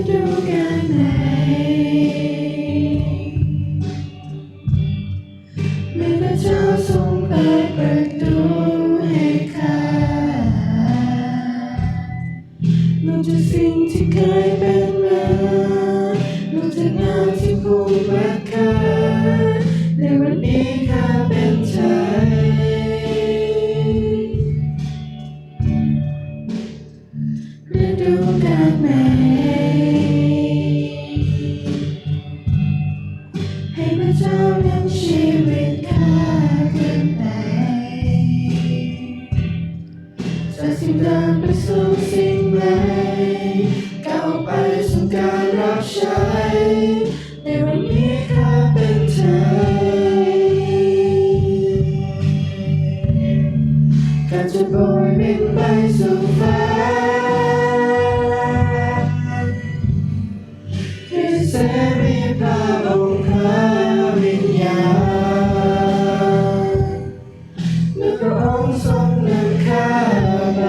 ดูการไหน เมื่อพระเจ้าทรงเปิดประตูให้ข้า หลุดจากสิ่งที่เคยเป็นมา หลุดจากงานที่ผูกมัดข้า ในวันนี้ข้าเป็นไทย ฤดูกาลใหม่ ให้พระเจ้านำชีวิตข้าขึ้นไป จากสิ่งเดิมไปสู่สิ่งใหม่ ก้าวออกไปสู่การรับใช้ ในวันนี้ข้าเป็นไทย ข้าจะโบยบินไปสู่ฟ้า ด้วยเสรีภาพองค์พระวิญญาณ เมื่อพระองค์ทรงนำข้าไป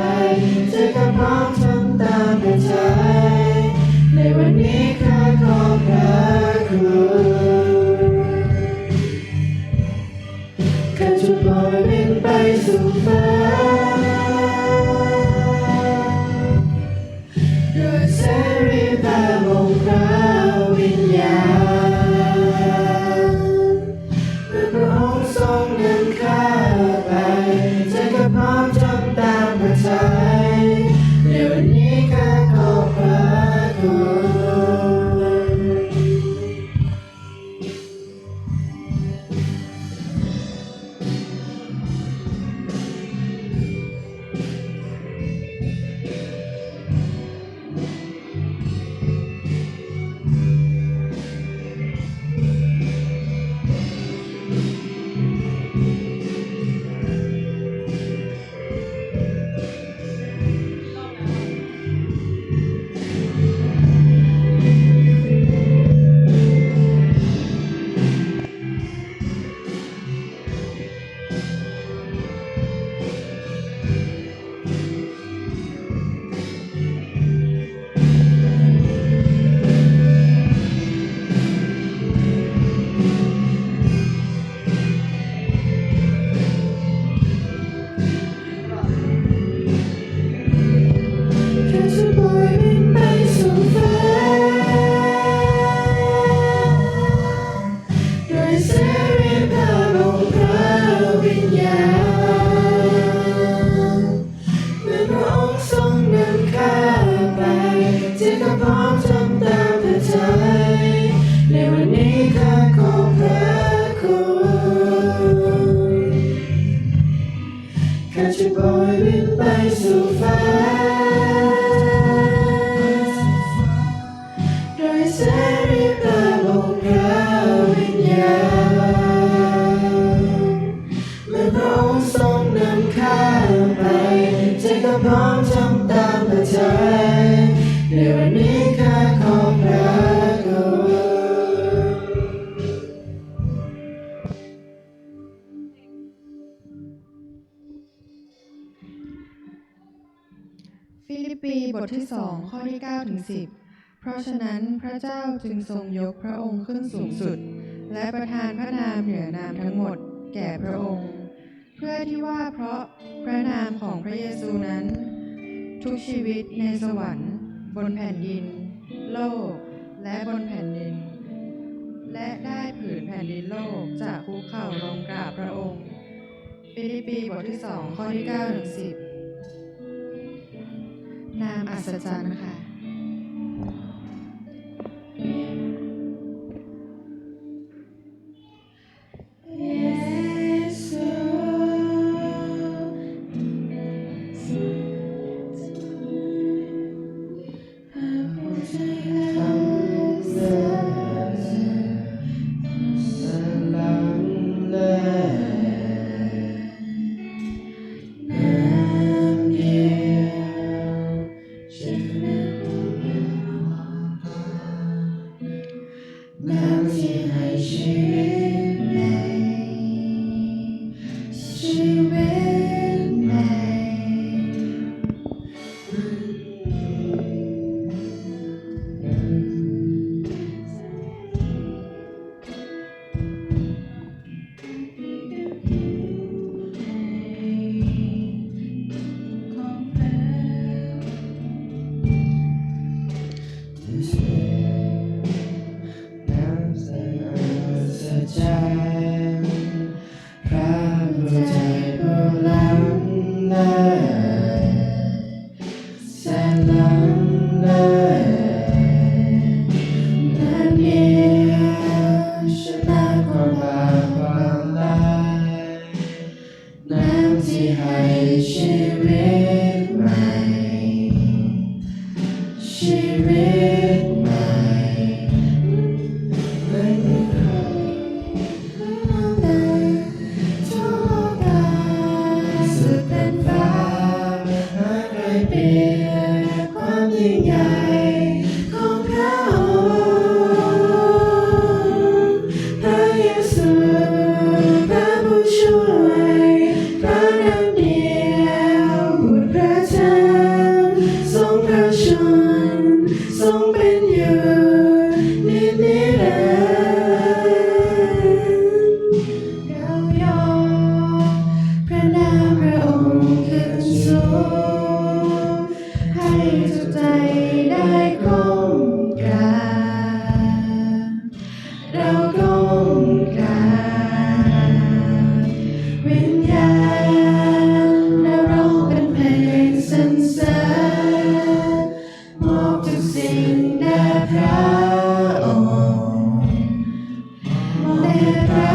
ใจข้าพร้อมทำตามพระทัย ในวันนี้ข้าขอบพระคุณ ข้าจะโบยบินไปสู่ฟ้า ด้วยเสรีภาพองค์พระวิญญาณ เมื่อพระองค์ทรงนำข้าไป ใจข้าพร้อมทำตามพระทัย ในวันนี้ข้าขอบพระคุณ ข้าจะโบยบินไปสู่ฟ้า ด้วยเสรีภาพองค์พระวิญญาณ เมื่อพระองค์ทรงนำข้าไป ใจข้าพร้อมทำตามพระทัย ในวันนี้ข้าขอบพระคุณ ข้าจะโบยบินไปสู่ฟ้า ด้วยเสรีภาพองค์พระวิญญาณ เมื่อพระองค์ทรงนำข้าไป ใจข้าพร้อมทำตามพระทัย ในวันนี้ข้าขอบพระคุณ ฟิลิปปีบทที่สอง ข้อที่เก้าถึงสิบ เพราะฉะนั้นพระเจ้าจึงทรงยกพระองค์ขึ้นสูงสุด และประทานพระนามเหนือนามทั้งหมดแก่พระองค์ เพื่อที่ว่าเพราะพระนามของพระเยซูนั้น ทุกชีวิตในสวรรค์ บนแผ่นดิน โลก และบนแผ่นดิน และได้ผืนแผ่นดินโลกจะคุกเข่าลงกราบพระองค์ ฟิลิปปีบทที่สอง ข้อที่เก้าถึงสิบ นามอัศจรรย์ค่ะ เยซู น้ำเดียวฉันนั้น ลำเลิศ และเมียชนะความบาปความตาย น้ำที่ให้ชีวิตใหม่ ชีวิตใหม่ ไม่มีใคร ทั่วโลกาสุดแผ่นฟ้า หาใครเปรียบความยิ่งใหญ่ของพระองค์ พระเยซู พระผู้ช่วย พระนำเดียว บุตรพระเจ้า ทรงพระชนม์ ทรงเป็นอยู่นิจนิรันดร์ เรายกพระนามพระองค์ขึ้นสูง ให้ทุกใจได้ก้มกราบ เราก้มกราบ วิญญาณนรกเป็นเพลงสรรเสริญ มอบทุกสิ่งแด่พระองค์ มอบแด่พระ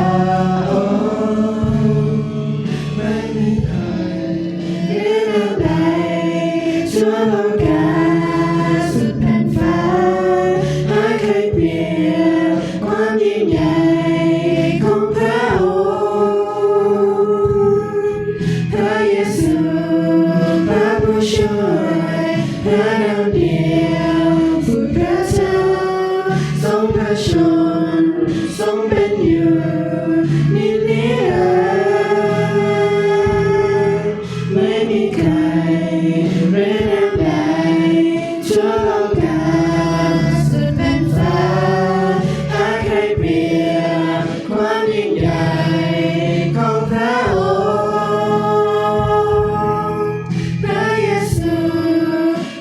องค์ ไม่มีใคร หรือเรื่องใด ทั่วโลกาสุดแผ่นฟ้า หาใครเปรียบความยิ่งใหญ่ของพระองค์ พระเยซู พระผู้ช่วย พระนำเดียว บุตรพระเจ้า ทรงพระชนม์ ทรงเป็นอยู่นิจนิรันดร์ ไม่มีใคร หรือเรื่องใด ทั่วโลกาสุดแผ่นฟ้า หาใครเปรียบความยิ่งใหญ่ของพระองค์ พระเยซู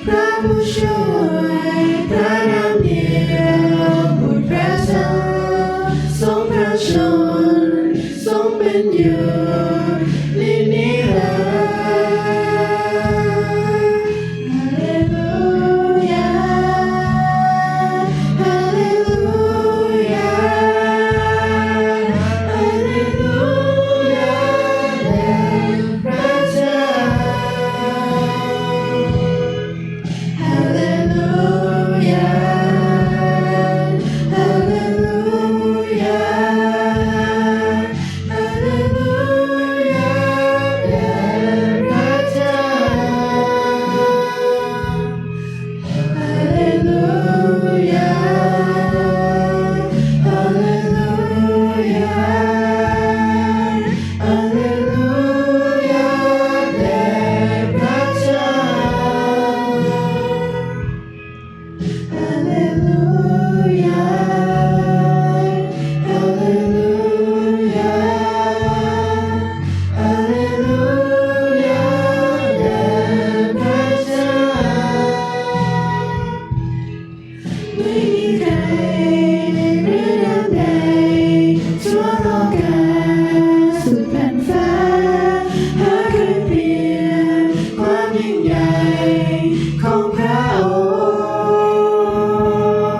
พระผู้ช่วย พระนำเดียว บุตรพระเจ้า ทรงพระชนม์ ทรงเป็นอยู่นิจนิรันดร์ ฮาเลลูยา ฮาเลลูยา ฮาเลลูยา แด่พระเจ้า ฮาเลลูยา ฮาเลลูยา ฮาเลลูยา แด่พระเจ้า ฮาเลลูยา ฮาเลลูยา ฮาเลลูยา แด่พระเจ้า ฮาเลลูยา ฮาเลลูยา ฮาเลลูยา แด่พระเจ้า ไม่มีใคร หรือเรื่องใด ทั่วโลกาสุดแผ่นฟ้า หาใครเปรียบความยิ่งใหญ่ของพระอ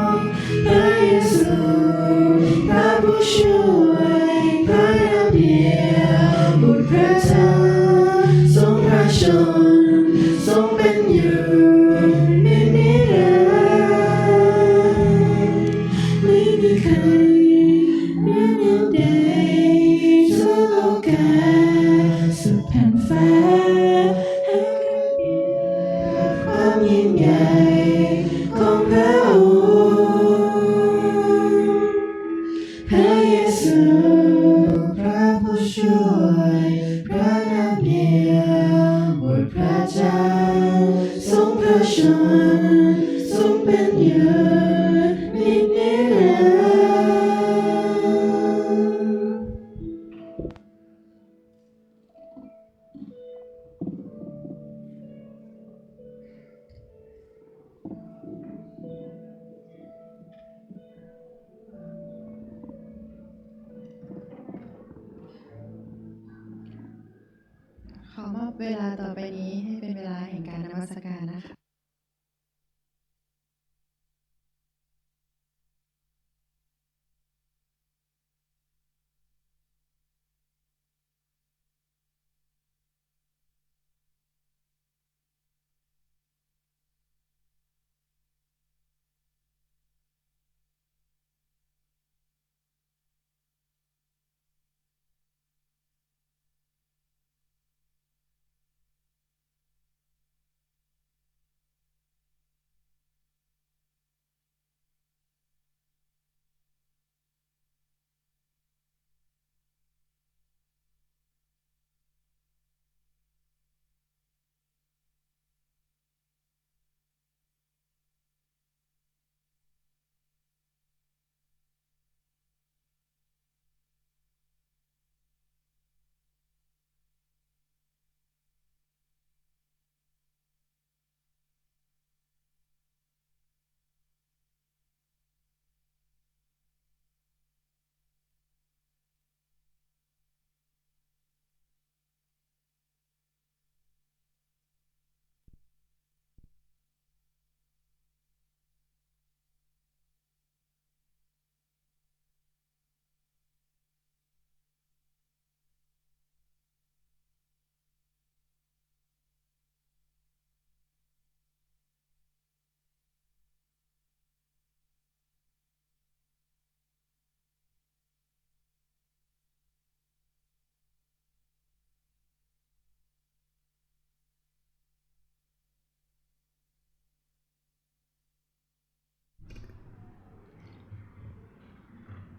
งค์ พระเยซู พระผู้ช่วย พระนำเดียว บุตรพระเจ้า ทรงพระชนม์ ทรงเป็นอยู่นิจนิรันดร์ ไม่มีใคร หรือเรื่องใด ทั่วโลกาสุดแผ่นฟ้า หาใครเปรียบความยิ่งใหญ่ของพระองค์ พระเยซู พระผู้ช่วย พระนำเดียว บุตรพระเจ้า ทรงพระชนม์ ทรงเป็นอยู่นิจนิรันดร์ ขอมอบเวลาต่อไปนี้ให้เป็นเวลาแห่งการนมัสการนะคะ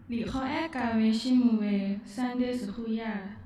Liꞈ hk'aw ehˉ k'a ve Chiˇ mvuh ve Sunday school yaˇ.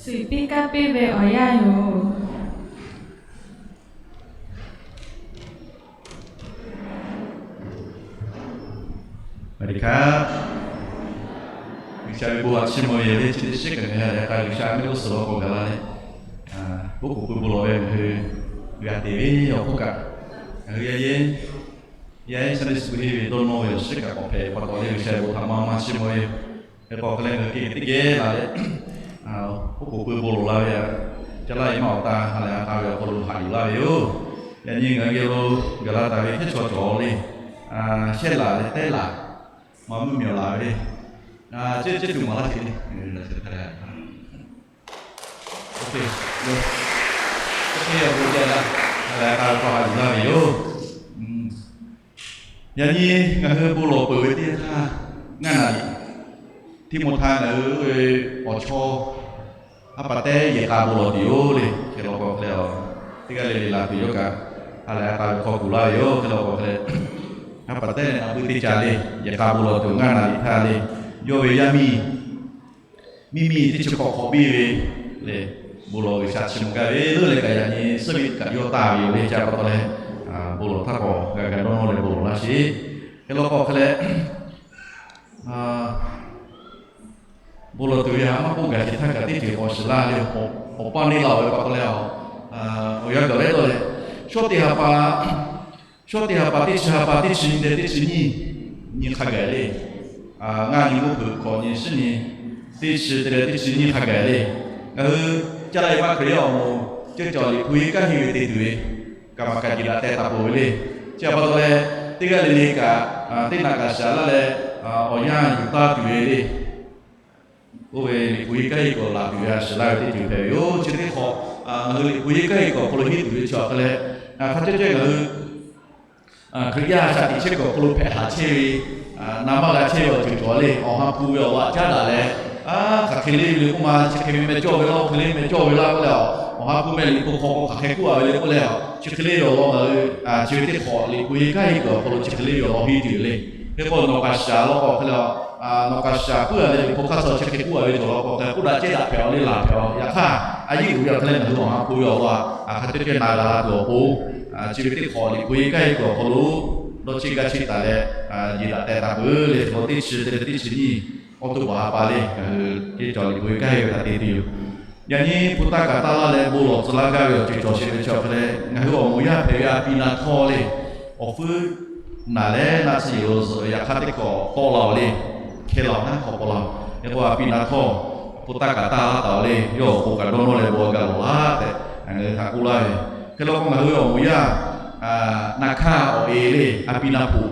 Suˍ piˇ kaˇ piˇ ve awˬ yanˇ yoˬ. สวัสดีครับ G'uiˬsha ve bon htaꞈ chiˇ mvuh ve yoˬ le. Chi teˇ shiˉ kaꞈ ngaˬ hui htaꞈ G'uiˬsha mehˆ g'uˇ suhˍ lo k'awꞈ gaˬ la leh, oˉ k'oˍ pui bon lawˬ ve ngaˬ hui g'a te ve awˬ hk'oˆ kaꞈ, ngaˬ hui yaˇ eˇ yaˇ eˇ Sunday school henˇ ve dawˇ nawˇ ve awˬ shiˉ kaꞈ k'awꞈ hpehꞈ ve pa taw leh, G'uiˬsha ve bon htaꞈ maˇ maˇ chiˇ mvuh ve yoˬ. Hk'e k'o hk'e leh ngaˬ hui ke teˇ geh laˬ leh, oˉ k'oˍ pui bon lawˬ la ve, ca laˇ e maˇ awˬ ta ha lehˬ a k'a ve awˬ hk'aw lo haꞈ yuˬ laˇ ve yoˬ. Yaꞈ nyi ngaˬ hui geh lo gaˬ la taˍ ve hteˇ chaw cawˬ le, shehˆ laˬ leh tehˉ laˬ, maˇ mvuhˇ miˬ awˬ laˬ ve le, ceˇ ceˇ tuˬ maˍ laˇ sheˍ le. Yaꞈ nyi ngaˬ hui bon lawˬ peuˬ ve teˇ yanˇ htaˇ, ngaˇ naˍ liꞈ, Tiˆmoˍhtaˆ ngaˬ hui ve awˬ chawˇ, haˉ pa tehˉ yehˬ k'a bon lawˬ tuˬ yoˬ le. Hk'e law k'o hk'e leh, teˇ g'aˇ le le laˬ tuˬ yawˇ kaꞈ, ha lehˬ a k'a ve hk'aw kuˬ laˇ ve yoˬ. Hk'e law k'o hk'e leh, haˉ pa tehˉ leh a vuiˇ teˇ ca le, yehˬ k'a bon lawˬ tuˬ ngaˇ naˍ liꞈ htaˇ le, yawˇ ve yaˇ miˇ miˇ miˇ teˇ chi hk'awꞈ hk'awꞈ biˇ ve le, bon lawˬ G'uiˬ sha chi mvuh gaˇ ve leuˉ leh kaꞈ yaꞈ nyi suhˉ ve kaꞈ yawˇ taˇ ve yoˬ le. Ca pa taw leh, bon lawˬ htaˇ k'awꞈ g'a ga dawˇ nawˇ leh bon lawˬ laˇ sheˍ. Hk'e law k'o hk'e leh, bon lawˬ tuˬ ve a maˇ k'oˆ gaˬ sheˍ htaˇ kaꞈ teˇ ceuˬ k'awꞈ shiˍ laˇ ve, awˬ paˇ neˇ laˇ-oˬ ve pa taw leh, awˬ yanˇ gaˬ leh dawˇ leh, shawˉ teˇ ha pa shawˉ teˇ ha pa teˇ chi ha pa teˇ chi nyi leh teˇ chi nyiˇ nyi hk'a gaˬ le. Ngaˇ nyi g'uˇ hpeuꞈ hkawꞈ nyi shiˉ nyi, teˇ chi te leh teˇ chi nyiˇ hk'a gaˬ le. Ngaˬ hui caˇ laˇ e maˇ Hkriꞈ yaˇ awˬ moˍ ceuˬ cawˬ Liꞈ hpu henˇ kaˇ henˇ ve te tuˬ ve, kaꞈ maˇ kaꞈ jiˬ daꞈ teh taˍ peuˬ ve le. Chi pa taw leh, teˇ g'aˇ le le kaꞈ teˇ naꞈ kaꞈ shaˍ laˇ leh, awˬ yanˇ yuˬ taˇ tuˬ ve le. Oˇ ve Liꞈ hpu henˇ kaˇ henˇ k'awꞈ laˬ tuˬ ve a shiˍ laˇ ve teˇ ceuˬ hpehꞈ ve yoˬ. Chi teˇ hk'awꞈ, ngaˬ hui Liꞈ hpu henˇ kaˇ henˇ k'awꞈ hk'aw lo henˇ tuˬ ve chi awˬ hk'e leh, hk'a ceh ceh ngaˬ hui Hkriꞈ yaˇ shaˍ tiꞈ chehˇ kuiˬ awˬ hk'aw lo hpehꞈ haˍ chehˇ ve, na maˇ g'a chehˇ ve awˬ ceuˬ cawˬ le. Awˬ ha hpu ve awˬ laꞈ caˉ daꞈ leh, hk'aˬ hk'e le ve le k'oˆ ma, chi hk'e ve meh cawˇ ve laˇ, oˇ hk'e le meh cawˇ ve laˇ k'oˆ leh, awˬ ha hpu meh liꞈ hpu hk'aw k'o hk'aˬ hk'e k'oˆ a ve le k'oˆ leh, chi hk'e le ve awˬ lawn ngaˬ hui chi ve teˇ hk'awꞈ Liꞈ hpu henˇ kaˇ henˇ kuiˬ awˬ hk'aw lo chi hk'e le ve awˬ lawn henˇ tuˬ le. Hk'e k'o nawˬ kaꞈ shaˍ law k'o hk'e leh, nawˬ kaꞈ shaˍ puiˉ a leh Liꞈ hpu hk'aˇ suh chi hk'e k'oˆ a ve cawˬ law k'o hk'e k'oˆ daꞈ cehˇ daꞈ hpehꞈ a le laˬ hpehꞈ a. Yaꞈ hk'aˇ a yiˉ uiˍ ve awˬ hk'e leh ngaˬ hui awˬ ha hpu ve awˬ lawn a hk'a ceh ceh na g'a la tuˬ awˬ pon, chi ve teˇ hk'awꞈ Liꞈ hpu henˇ kaˇ henˇ kuiˬ awˬ hk'aw lo dawˇ cheˇ gaˇ cheˇ taˍ leh, jiˬ daꞈ teh taˍ peuˬ le. Teˇ chi te leh teˇ chi nyiˇ, awˬ to paˍ ha pa le, ngaˬ hui ceuˬ cawˬ Liꞈ hpu henˇ kaˇ henˇ ve htaꞈ te tuˬ yoˬ. Yaꞈ nyi hpu taˇ kaꞈ taˇ laˇ leh bon lawˬ tcuh laˇ gaˇ ve awˬ ceuˬ cawˬ sheˍ ve chi awˬ hk'e leh, ngaˬ hui awˬ moˍ yaˇ hpehꞈ ve a pi na htawˇ le, awˬ fuiˉ naˍ leh naˆ tsuhˇ yeˬ lo zuhꞈ ve yaꞈ hk'aˇ teˇ hkawꞈ tawˆ la-oˬ le. Hk'e la-oˬ htaˇ hk'awꞈ k'awꞈ la-oˬ. Yaꞈ k'o a pi na htawˇ hpu taˇ kaꞈ taˇ laˇ taˍ-oˬ le. Yawˇ awˬ pon kaꞈ dawˇ nawˇ leh bon g'a lawˬ laˇ tehꞈ ngaˬ hui htaꞈ k'oˆ laˇ ve. Hk'e law k'o ngaˬ hui awˬ moˍ yaˇ na hkaˇ awˬ e le a pi na hpoꞈ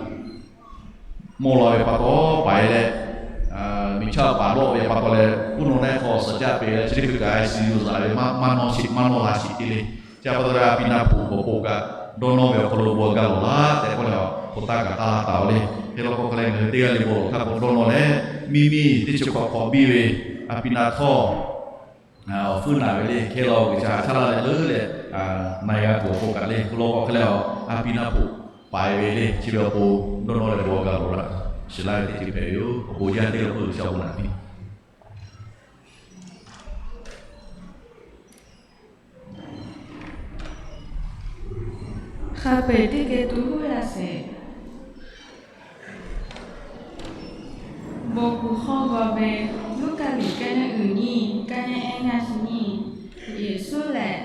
mawˇ la ve pa taw paiˍ leh, miˬ chaˇ paˍ lawˆ ve pa taw leh, uˉ nawˬ neˆ hk'aw suhˍ jaˇ peꞈ leh, chi teˇ hkui kaꞈ ICU zaꞈ ve, maˇ nawˇ sheˍ maˇ nawˇ la sheˍ te le. Chi pa taw leh a pi na hpoꞈ k'awꞈ k'oˆ kaꞈ, dawˇ nawˇ ve awˬ hk'aw lo bon g'a lawˬ laˇ tehꞈ k'oˆ leh, hpu taˇ kaꞈ taˇ laˇ taˍ-oˬ le. Hk'e law k'o hk'e leh ngaˬ hui teˇ g'aˇ le bon lawˬ htaˇ k'o dawˇ nawˇ leh, miˇ miˇ teˇ chi hk'awꞈ hk'awꞈ biˇ ve a pi na htawˇ awˬ fuiˉ naˍ ve le. Hk'e la-oˬ G'uiˬ sha haꞈ shaˉ laˇ leh leuˉ leh na e g'a tuˬ awˬ pon kaꞈ le. Hk'e law k'o hk'e leh a pi na hpoꞈ paiˍ ve le. Chi ve awˬ pon dawˇ nawˇ leh bon g'a lawˬ laˇ shiˍ laˇ ve teˇ ceuˬ hpehꞈ ve yoˬ. Awˬ bon yaˇ teˇ g'aˇ k'oˆ G'uiˬ sha awˬ bon naˍ piˇ. Hk'a peu-eˬ teˇ geh to huˉ yaˇ sheˍ. Bon kuˬ hk'awˇ gaw ve Luˉkaꞈ liꞈ kaˇ neˉ uiˍ nyiˇ, kaˇ neˉ ehˉ ngaˇ chi nyiˇ. Yeˍsuˆ lehˬ,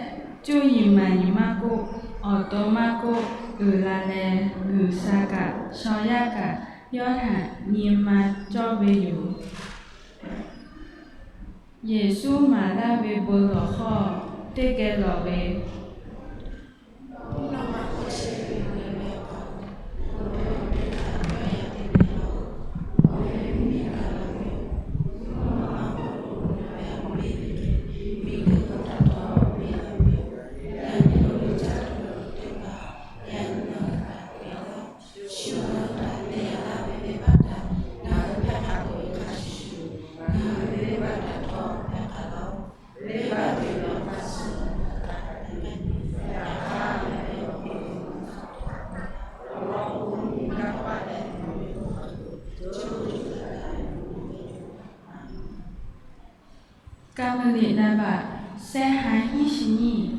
cuˇ yiˍ maˍ yiˍ maˇ k'oˆ, awˬ to maˇ k'oˆ, uiˍ la leh G'uiˬ sha kaꞈ shaw yaˇ kaꞈ yawˇ htaꞈ nyi ma cawˇ ve yoˬ. Yeˍsuˆ maˍ laˇ ve bon lawˬ hkawˇ teˇ geh lawˬ ve Kaˇ mvuh liꞈ naˍ baꞈ sehˉ ha hiˉ shi nyiˇ.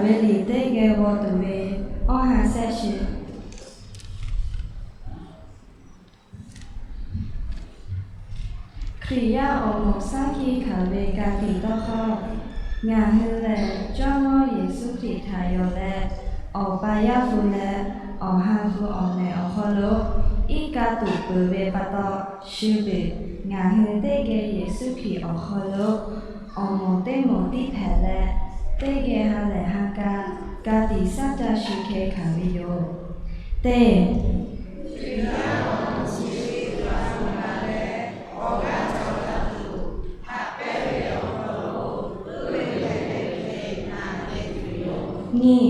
ve liꞈ teˇ geh g'aw tuˬ ve awˇ ha shehˆ shiˍ. Hkriꞈ yaˇ awˬ moˍ shaˉ hkiˆ hkanˍ ve ka tiꞈ tawˇ hkawˇ, ngaˬ hui lehˬ Jawˇmawˇ Yeˍsuˆ Hkriꞈ htaꞈ yonˍ leh, awˬ pa Yaˇ hpu leh Awˬ ha hpu awˬ mehˍ awˬ hk'aw lo iˉ kaˆ tuˬ peuˬ ve pa taw, shu peuˬ ngaˬ hui teˇ geh Yeˍsuˆ Hkriꞈ awˬ hk'aw lo awˬ moˍ teˇ moˍ tiˉ hpehꞈ leh, teˇ geh ha lehˬ ha ka, ka tiꞈ shaˉ caˇ shu hkeh hkanˍ ve yoˬ. Teˇ nyi.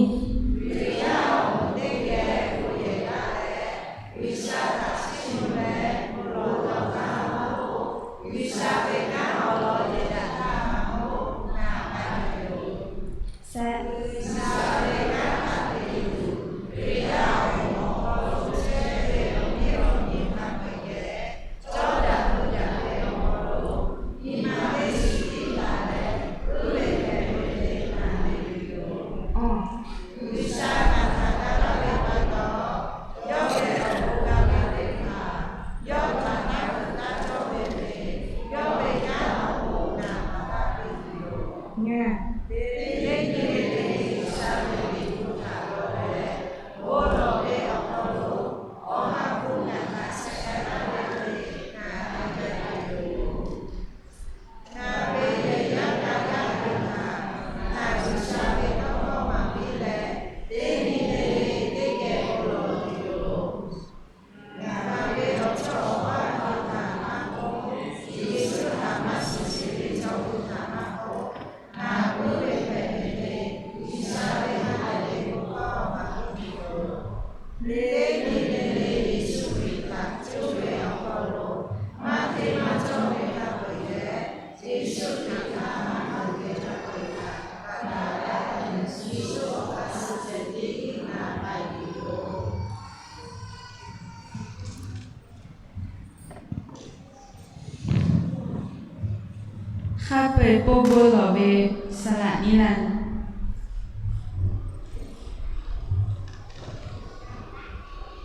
Hk'a peu-eˬ po bon lawˬ ve saˍ laꞈ nyi laˇ.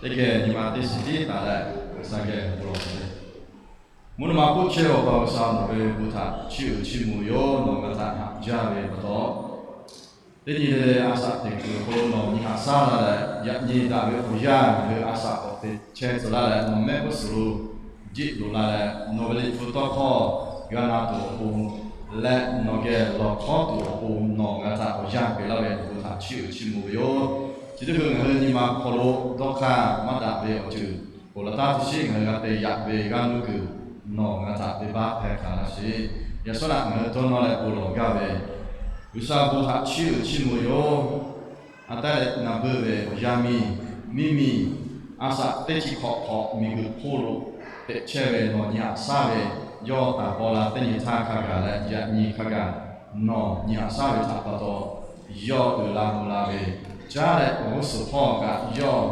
Teˇ geh nyi ma teˇ shiˍ tiˉ taˍ leh, G'uiˬsha geh bon lawˬ ve, mvuhˇ naw ma hk'oˆ chehˇ ve Awˬ pa G'uiˬsha, nawˬ ve bon htaꞈ chiˇ uiˍ chiˇ mvuh ve yoˬ. Nawˬ ngaˬ htaꞈ haꞈ jaˇ ve pa taw, teˇ nyi le le a shaꞈ teꞈ kuiˬ awˬ hk'aw lo nawˬ nyi haꞈ shaˉ la leh, yaꞈ nyi daꞈ ve awˬ yanˇ ngaˬ hui a shaꞈ k'awꞈ te chehˇ tcuh laˇ leh, nawˬ mehˆ g'uˇ suhˍ lo jiˆ loꞈ la leh, nawˬ ve Liꞈ hpu tawˇ hkawˇ g'a na tuˬ awˬ pon leh nawˬ geh lawˬ hkawˉ tuˬ awˬ pon nawˬ ngaˬ htaꞈ awˬ yanˇ peꞈ laˇ ve awˬ bon htaꞈ chiˇ uiˍ chiˇ mvuh ve yoˬ. Chi teˇ hkui ngaˬ hui nyi ma hk'aw lo dawˇ hk'aˇ maˇ daꞈ ve awˬ ceuˬ ponˬ laˬ taˉ teˇ shiˉ ngaˬ hui g'a te yaꞈ ve g'aˇ nuˇ kuiˬ nawˬ ngaˬ htaꞈ venˇbaˆ hpehˇ hkanˍ laˇ sheˍ. Yaꞈ shawˉ naꞈ ngaˬ hui dawˇ nawˇ leh bon lawˬ gaˇ ve G'uiˬsha bon htaꞈ chiˇ uiˍ chiˇ mvuh yoˬ. A taˉ leh na beuˆ ve awˬ yanˇ miˇ, miˇ miˇ a shaꞈ teˇ chi hk'awꞈ hk'awꞈ miˬguiˬ hk'oˆ lo teꞈ chehˇ ve nawˬ nyi haꞈ shaˉ ve, yawˇ taˍ paw la teˇ nyi htaˇ hk'a gaˬ leh yaꞈ nyi hk'a gaˬ nawˬ nyi haꞈ shaˉ ve htaꞈ pa taw, yawˇ uiˍ la mvuh la ve, caˉ leh awˬ g'uˇ suhˍ hpawˇ kaꞈ yawˇ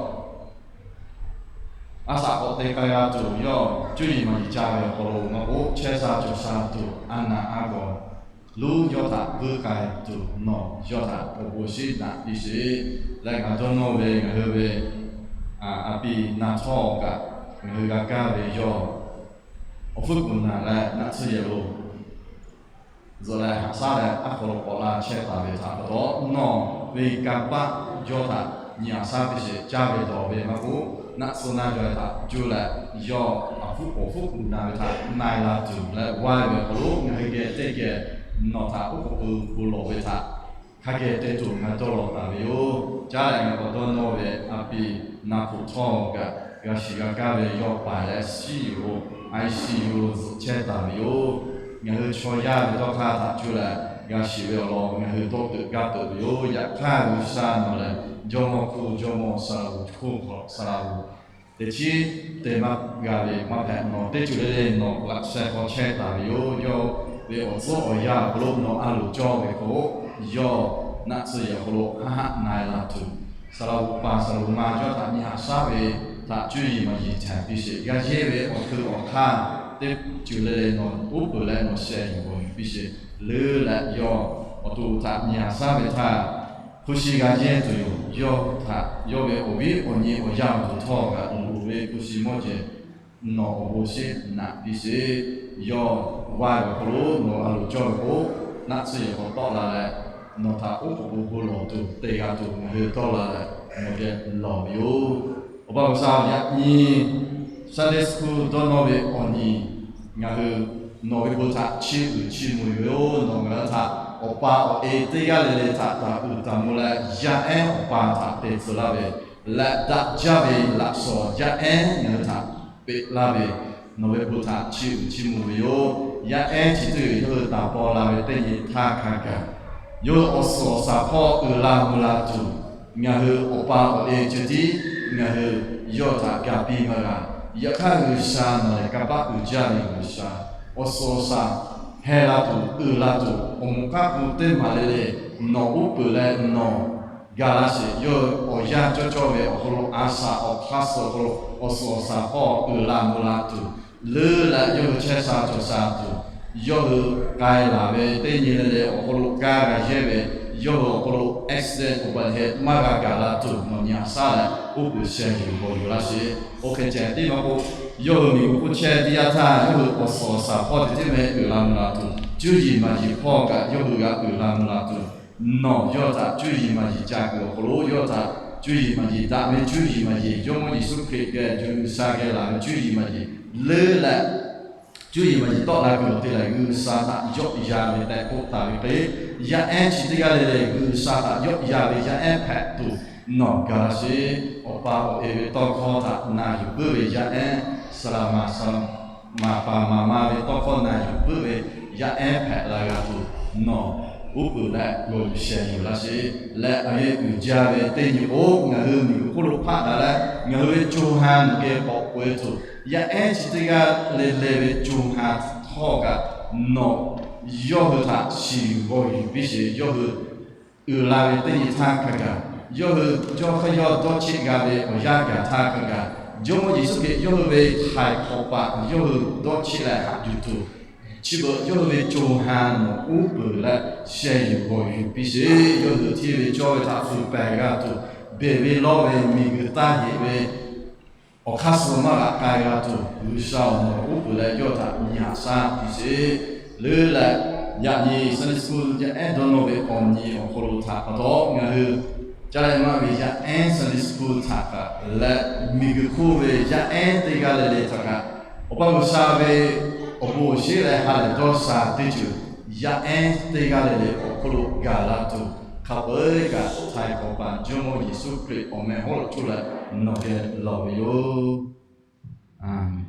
a shaꞈ k'awꞈ te k'ai g'a tuˬ, yawˇ cuˇ yiˍ maˍ yiˍ ca ve awˬ hk'aw lo maˇ k'oˆ, chehˇ sha cawˬ sha tuˬ a naˍ a gawˬ luˉ yawˇ htaꞈ vuiˇ k'ai tuˬ nawˬ yawˇ htaꞈ awˬ bon shiˉ naꞈ piˇ sheˍ. Leh ngaˬ dawˇ nawˇ ve ngaˬ hui ve a piˇ na htawˇ kaꞈ, ngaˬ hui g'a kaˇ ve yawˇ awˬ hpfuhˇ kuˬ naˬ leh naˆ tsuhˇ yehˬ lo zuhꞈ leh haꞈ shaˉ leh aˉ hk'aw lo k'awꞈ la chehˇ taˍ ve htaꞈ pa taw, nawˬ ve kanˇ paˆ yawˇ htaꞈ nyi haꞈ shaˉ piˇ sheˍ. Caˇ ve dawˬ ve maˇ k'oˆ, naˆ tsuhˇ naˆ yawˇ htaꞈ cuˇ leh yawˇ awˬ hpfuhˇ k'awꞈ hpfuhˇ kuˬ naˬ ve htaꞈ na e la tuˬ leh g'aˇ ve awˬ hk'aw lo ngaˬ hui geh teˇ geh nawˬ htaꞈ oˉ k'oˍ pui bon lawˬ ve htaꞈ hk'a geh te tuˬ ngaˬ dawˇ lawˬ taˍ ve yoˬ. Caˉ leh ngaˬ k'awꞈ dawˇ nawˇ ve a piˇ na hpoꞈ htawˇ kaꞈ g'a shiˍ g'a kaˇ ve yawˇ paiˍ leh shiˉ yuˬ lo, I C U lo zuhꞈ chehˇ taˍ ve yoˬ. Ngaˬ hui chaw yaˇ ve dawˇ hk'aˇ htaꞈ cuˇ leh g'a shiˍ ve awˬ lawn ngaˬ hui dawˇ teuꞈ gaˇ teuꞈ ve yoˬ. Yaꞈ hk'aˇ G'uiˬsha nawˬ lehˬ jawˇmawˇ hk'oˆ jawˇmawˇ, saˍ laꞈ g'uˇ hk'oˆ saˍ laꞈ g'uˇ teˇ chiˉ te maˇ g'a ve maˇ hpehꞈ, nawˬ teˇ ceuˬ le le nawˬ laꞈ sheh hk'aw chehˇ taˍ ve yoˬ. Yawˇ ve awˬ tcuhˉ awˬ yanˇ awˬ hk'aw lo nawˬ a loˍ cawˇ ve k'o, yawˇ naˆ tsuhˇ yehˬ awˬ hk'aw lo haˆ haˆ na e la tuˬ, saˍ laꞈ g'uˇ paˍ saˍ laꞈ g'uˇ ma yawˇ htaꞈ nyi haꞈ shaˉ ve htaꞈ cuˇ yiˍ maˍ yiˍ htaꞈ piˇ sheˍ. G'a yehˇ ve awˬ hkui awˬ hk'aˇ teˇ ceuˬ le le nawˬ uˉ peunˍ leh nawˬ sheh yuˬ gawˬ yuˬ piˇ sheˍ. Leuˉ leh yawˇ awˬ to htaꞈ nyi haꞈ shaˉ ve htaˇ Hpu shi g'a yehˇ tuˬ yoˬ. Yawˇ htaꞈ yawˇ ve awˬ viˉ awˬ nyi awˬ yaˇ awˬ duˬ htawˇ kaꞈ uˬ loˍ ve hpu shi mawˇ jehˬ nawˬ awˬ bon sheˉ naꞈ piˇ sheˍ. Yawˇ vaˇ ve awˬ hk'aw lo nawˬ a loˍ cawˇ ve k'o, naˆ tsuhˇ yehˬ k'awꞈ tawˆ la leh, nawˬ htaꞈ oˉ k'oˍ pui bon lawˬ tuˬ te g'a tuˬ ngaˬ hui dawˇ la leh, nawˬ geh lawˬ ve yoˬ. Awˬ pa G'uiˬsha, yaꞈ nyi Sunday school dawˇ nawˇ ve awˬ nyi ngaˬ hui nawˬ ve bon htaꞈ chiˇ uiˍ chiˇ mvuh ve yoˬ. Nawˬ ngaˬ hui htaꞈ awˬ pa awˬ e teˇ g'aˇ le le htaꞈ taˍ uiˍ taˍ mvuh leh, yaˇ ehˉ awˬ pa htaꞈ te tcuh laˇ ve leh, daꞈ jaˇ ve laꞈ shawˍ yaˇ ehˉ ngaˬ hui htaꞈ peꞈ laˇ ve, nawˬ ve bon htaꞈ chiˇ uiˍ chiˇ mvuh ve yoˬ. Yaˇ ehˉ chi teˇ g'aˇ yawˇ hui taˍ paw la ve teˇ nyi htaˇ hk'a gaˬ, yawˇ hui awˬ suhˍ awˬ shaˍ hpawˇ uiˍ la mvuh la tuˬ, ngaˬ hui awˬ pa awˬ e ceh tiˉ ngaˬ hui yawˇ htaꞈ ga piˇ maˇ g'a. Yaꞈ hk'aˇ G'uiˬsha nawˬ lehˬ kanˇ paˆ uiˍ jaˇ ve G'uiˬsha, awˬ suhˍ awˬ shaˍ heh la tuˬ uiˍ la tuˬ awˬ moˍ k'aˉ hpu teˇ maˬ le le nawˬ uˉ peunˍ leh nawˬ ga laˇ sheˍ. Yawˇ hui awˬ yanˇ cawˇ cawˇ ve awˬ hk'aw lo a shaꞈ awˬ hk'aˇ suh awˬ hk'aw lo awˬ suhˍ awˬ shaˍ hpawˇ uiˍ la mvuh la tuˬ, leuˉ leh yawˇ hui chehˇ sha cawˬ sha tuˬ, yawˇ hui k'ai laˬ ve teˇ nyi le le awˬ hk'aw lo kaˇ g'a yehˇ ve, yawˇ hui awˬ hk'aw lo accident awˬ pa heh maˇ g'a gaˬ la tuˬ nawˬ nyi a shaˉ leh uˉ peunˍ sheh yuˬ g'awˬ yuˬ laˇ sheˍ. Oˇ hk'e ceh tiˉ maˇ k'oˆ, yawˇ hui miˬguiˬ hk'oˆ chehˇ teˇ yanˇ htaˇ yawˇ hui awˬ suhˍ awˬ shaˍ hpawˇ ceh tiˉ meh uiˍ la mvuh la tuˬ, cuˇ yiˍ maˍ yiˍ hpawˇ kaꞈ yawˇ hui g'a uiˍ la mvuh la tuˬ, nawˬ yawˇ htaꞈ cuˇ yiˍ maˍ yiˍ ca kuiˬ awˬ hk'aw lo yawˇ htaꞈ cuˇ yiˍ maˍ yiˍ daꞈ ve cuˇ yiˍ maˍ yiˍ Jawˇmawˇ Yeˍsuˆ Hkriꞈ geh G'uiˬsha geh laˬ ve cuˇ yiˍ maˍ yiˍ leuˉ leh, cuˇ yiˍ maˍ yiˍ tawˆ la kuiˬ awˬ te leh G'uiˬsha htaꞈ yawˆ yan ve tehꞈ k'oˆ taˍ ve hk'e, yaˇ ehˉ chi teˇ g'aˇ le le G'uiˬsha htaꞈ yawˆ yan ve yaˇ ehˉ hpehꞈ tuˬ nawˬ ga laˇ sheˍ. Awˬ pa awˬ e ve tawˇ hkawˇ htaꞈ na yuˬ puiˉ ve yaˇ ehˉ, saˍ laˍ maˍ saˍ laˍ maˍ paˍ maˍ ma ve tawˇ hkawˇ na yuˬ puiˉ ve yaˇ ehˉ hpehꞈ la g'a tuˬ nawˬ uˉ peunˍ leh g'awˬ yuˬ sheh yuˬ laˇ sheˍ. Leh a yeˇ uiˍ jaˇ ve teˇ nyi k'o, ngaˬ hui miˬguiˬ hk'oˆ lo hpaˆ daꞈ leh ngaˬ hui ve co ha nawˬ geh k'awꞈ k'oꞈ e tuˬ, yaˇ ehˉ chi teˇ g'aˇ le le ve co ha htawˇ kaꞈ nawˬ yawˇ hui htaꞈ shiˍ g'awˬ yuˬ piˇ sheˍ. Yawˇ hui uiˍ la ve teˇ nyi htaˇ hk'a gaˬ, yawˇ hui jawˇ hk'aˇ yawˇ dawˇ cheˆ g'a ve awˬ yanˇ gaˬ htaˇ hk'a gaˬ, Jawˇmawˇ Yeˍsuˆ Hkriꞈ yawˇ hui ve htaiˍ hk'awꞈ paˍ yawˇ hui dawˇ cheˆ leh haꞈ yuˬ tuˬ, chi beuꞈ yawˇ hui ve co ha nawˬ uˉ peunˍ leh sheh yuˬ g'awˬ yuˬ piˇ sheˍ. Yawˇ hui hteˇ ve cawˇ ve htaꞈ fuiˍ pehˬ g'a tuˬ, beˬ ve lawˇ ve miˬguiˬ taˇ yeꞈ ve awˬ hk'aˇ suh maˇ g'aꞈ k'ai g'a tuˬ, G'uiˬsha awˬ nawˬ uˉ peunˍ leh yawˇ htaꞈ nyi haꞈ shaˉ piˇ sheˍ. Leuˉ leh, yaꞈ nyi Sunday school yaˇ ehˉ dawˇ nawˇ ve awˬ nyi awˬ hk'aw lo htaꞈ pa taw ngaˬ hui caˇ leh maˇ ve yaˇ ehˉ Sunday school htaꞈ kaꞈ leh, miˬguiˬ hk'oˆ ve yaˇ ehˉ teˇ g'aˇ le le htaꞈ kaꞈ, Awˬ pa G'uiˬsha ve awˬ bon awˬ shinˉ leh ha lehˬ dawˇ sha teˇ ceuˬ yaˇ ehˉ teˇ g'aˇ le le awˬ hk'oˆ lo gaˬ la tuˬ, hk'a peu-eˬ kaꞈ htaiˍ hk'awꞈ paˍ Jawˇmawˇ Yeˍsuˆ Hkriꞈ awˬ meh hawˉ lo coˇ leh nawˬ geh lawˬ ve yoˬ. Aˍmenˍ.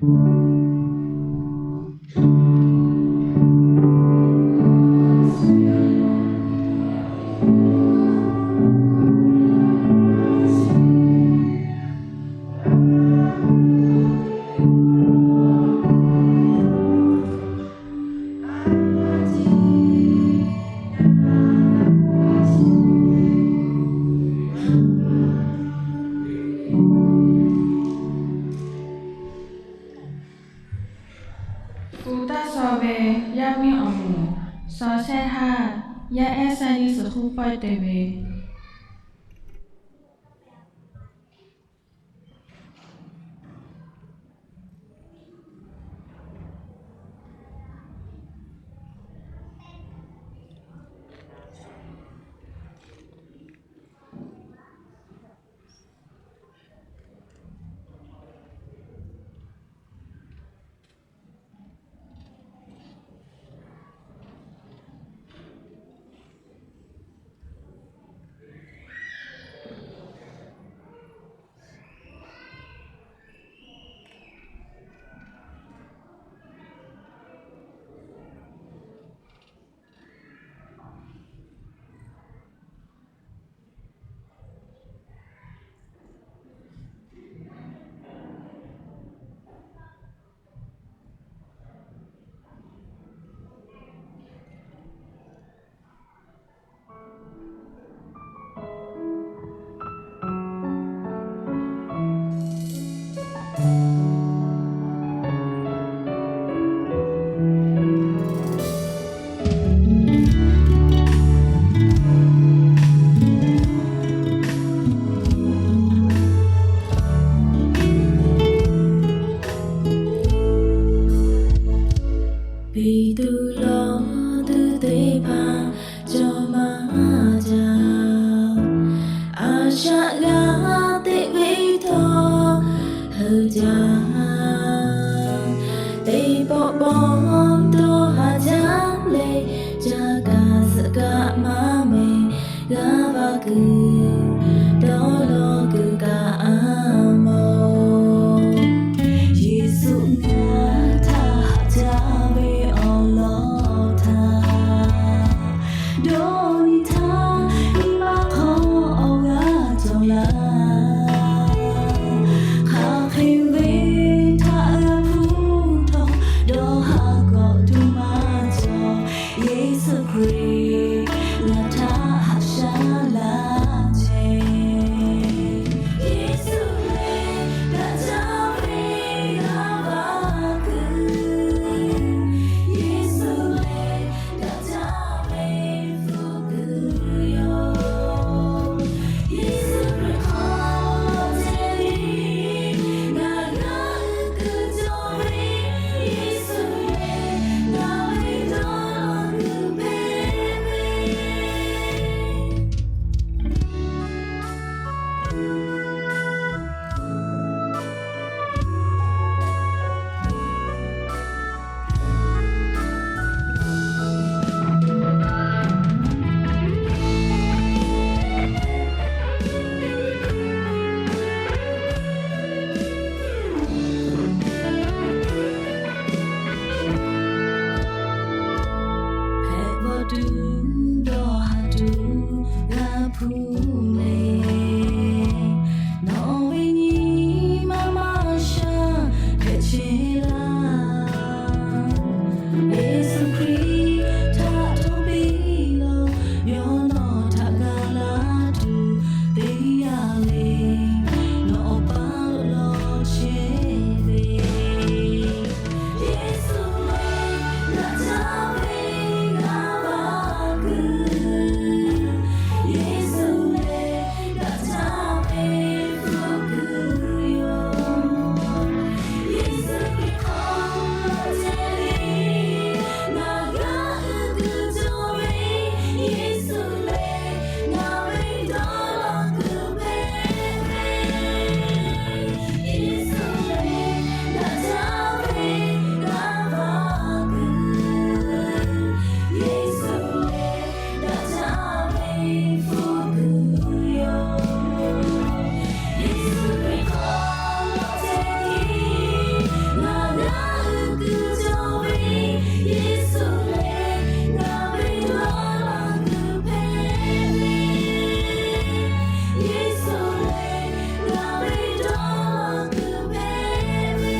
Pu taˇ shaw ve yaˇ miˇ awˬ moˍ, shaw shehˆ haˇ, yaˇ ehˉ Sunday school pawehˇ te ve. Shaꞈ g'a teꞈ ve htawˇ, hui jaˇ teˇ pawˆ pawˆ dawˇ haˍ jaˇ leh, caˇ kaꞈ suhˍ kaꞈ maˇ meh g'a va kuiˬ dawˇ law kuiˬ kaꞈ a mawˬ. Yeˍsuˆ ngaˬ htaꞈ haꞈ jaˇ ve awˬ lawn htaꞈ dawˇ nyi htaˇ, nyi ma hk'aw awˬ g'aˇ cawˬ laˇ. Hk'aˬ hk'e ve htaꞈ g'a hpuˇ htawˇ, dawˇ haˍ kawꞈ tuˬ maˇ cawˬ. Yeˍsuˆ Hkriꞈ ngaˬ htaꞈ haꞈ shaˉ laˇ chehˇ. Yeˍsuˆ lehˬ daꞈ jaˇ ve g'aˇ va kuiˬ. Yeˍsuˆ lehˬ daꞈ jaˇ ve hpu kuiˬ yoˬ. Yeˍsuˆ Hkriꞈ hk'aw lo te ve, ngaˬ g'aˇ hui kuiˬ cawˬ ve. Yeˍsuˆ lehˬ ngaˬ ve dawˇ law kuiˬ hpehꞈ ve. Hpehꞈ bawˬ tuˬ dawˇ haˍ tuˬ g'a hpuˇ leh, nawˬ ve nyi ma maˇ shaˉ hpehꞈ chehˇ laˇ. Yeˍsuˆ Hkriꞈ htaꞈ htawˇ piˇ law, yawˇ nawˬ htaꞈ ga laˇ tuˬ teˇ yanˇ le, nawˬ awˬ paˇ lo law chehˇ ve. Yeˍsuˆ lehˬ daꞈ jaˇ ve g'aˇ va kuiˬ. Yeˍsuˆ lehˬ daꞈ jaˇ ve hpu kuiˬ yoˬ. Yeˍsuˆ Hkriꞈ hk'aw lo te ve, ngaˬ g'aˇ hui kuiˬ cawˬ ve. Yeˍsuˆ lehˬ ngaˬ ve dawˇ law kuiˬ hpehꞈ ve. Yeˍsuˆ lehˬ daꞈ jaˇ ve g'aˇ va kuiˬ. Yeˍsuˆ lehˬ daꞈ jaˇ ve hpu kuiˬ yoˬ. Yeˍsuˆ Hkriꞈ hk'aw lo te ve, ngaˬ g'aˇ hui kuiˬ cawˬ ve. Yeˍsuˆ lehˬ ngaˬ ve dawˇ law kuiˬ hpehꞈ ve. Yeˍsuˆ lehˬ ngaˬ ve dawˇ law kuiˬ hpehꞈ ve.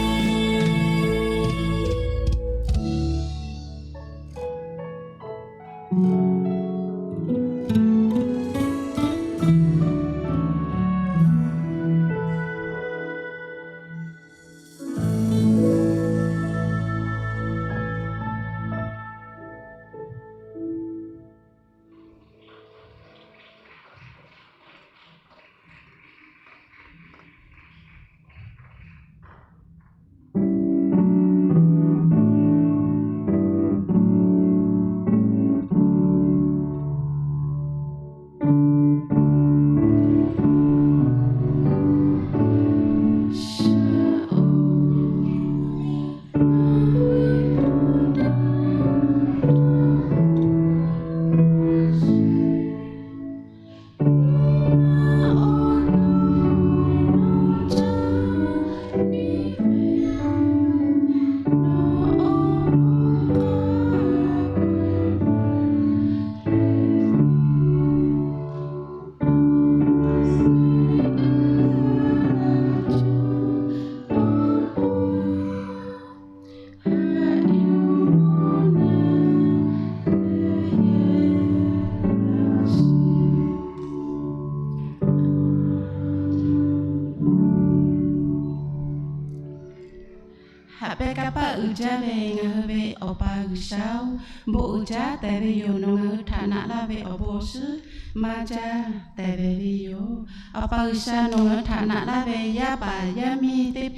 Haꞈ pehˇ kanˇ paˆ uiˍ jaˇ ve ngaˬ hui ve Awˬ pa G'uiˬsha-oˬ, bon uiˍ jaˇ tehꞈ ve yoˬ. Nawˬ ngaˬ hui htaꞈ naꞈ laˇ ve awˬ bon awˬ shiˍ maˇ jaˇ tehꞈ ve le yoˬ. Awˬ pa G'uiˬsha nawˬ ngaˬ hui htaꞈ naꞈ laˇ ve yaˇ paˍ yaˇ miˇ teˇ,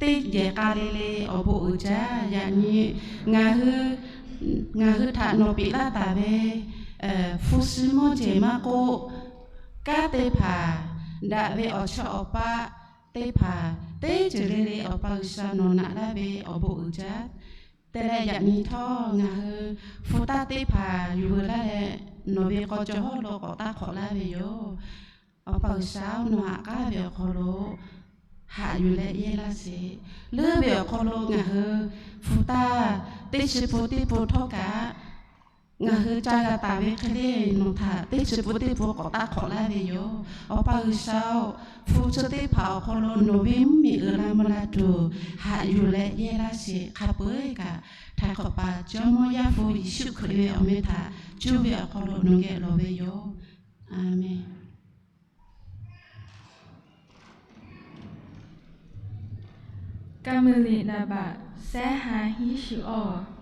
teˇ geh k'a le le awˬ bon uiˍ jaˇ. Yaꞈ nyi ngaˬ hui, ngaˬ hui htaꞈ nawˬ piˍ laˇ taˍ ve hpu shi mawˇ jeˬ maˇ k'oˆ, kanˉ teˇ hpaˍ, daꞈ ve awˬ chawˇ awˬ paˆ teˇ hpaˍ, teˇ ceuˬ le le Awˬ pa G'uiˬsha nawˬ naꞈ laˇ ve awˬ bon uiˍ jaˇ. Te leh yaꞈ nyi htawˇ ngaˬ hui hpu taˇ teˇ hpaˍ yuˬ veuˬ laˇ leh, nawˬ ve k'aw caw hawˉ lo k'awꞈ taˇ hk'awꞈ laˇ ve yoˬ. Awˬ pa G'uiˬsha-oˬ, nawˬ haꞈ k'aˉ ve awˬ hk'aw lo haꞈ yuˬ leh yehˇ laˇ sheˍ. Leuˉ ve awˬ hk'aw lo ngaˬ hui hpu taˇ teˇ chi pun teˇ pun htawˇ kaꞈ, ngaˬ hui ca g'a taˍ ve hk'e le, nawˬ htaꞈ teˇ chi pun teˇ pun k'awꞈ taˇ hk'awꞈ laˇ ve yoˬ. Awˬ pa G'uiˬsha-oˬ, hpu chi teˇ hpaˍ awˬ hk'aw lo nawˬ ve mvuhˇmiˬ uiˍ la mvuh la tuˬ haꞈ yuˬ leh yehˇ laˇ sheˍ. Hk'a peu-eˬ kaꞈ, htaiˍ hk'awꞈ paˍ Jawˇmawˇ Yaˇ hpu Yeˍsuˆ Hkriꞈ ve awˬ meh htaꞈ cuˇ ve awˬ hk'aw lo nawˬ geh lawˬ ve yoˬ. A menˬ. Kaˇ meuˇ liꞈ naˍ baꞈ sehˉ ha hiˉ shiˍ awˇ.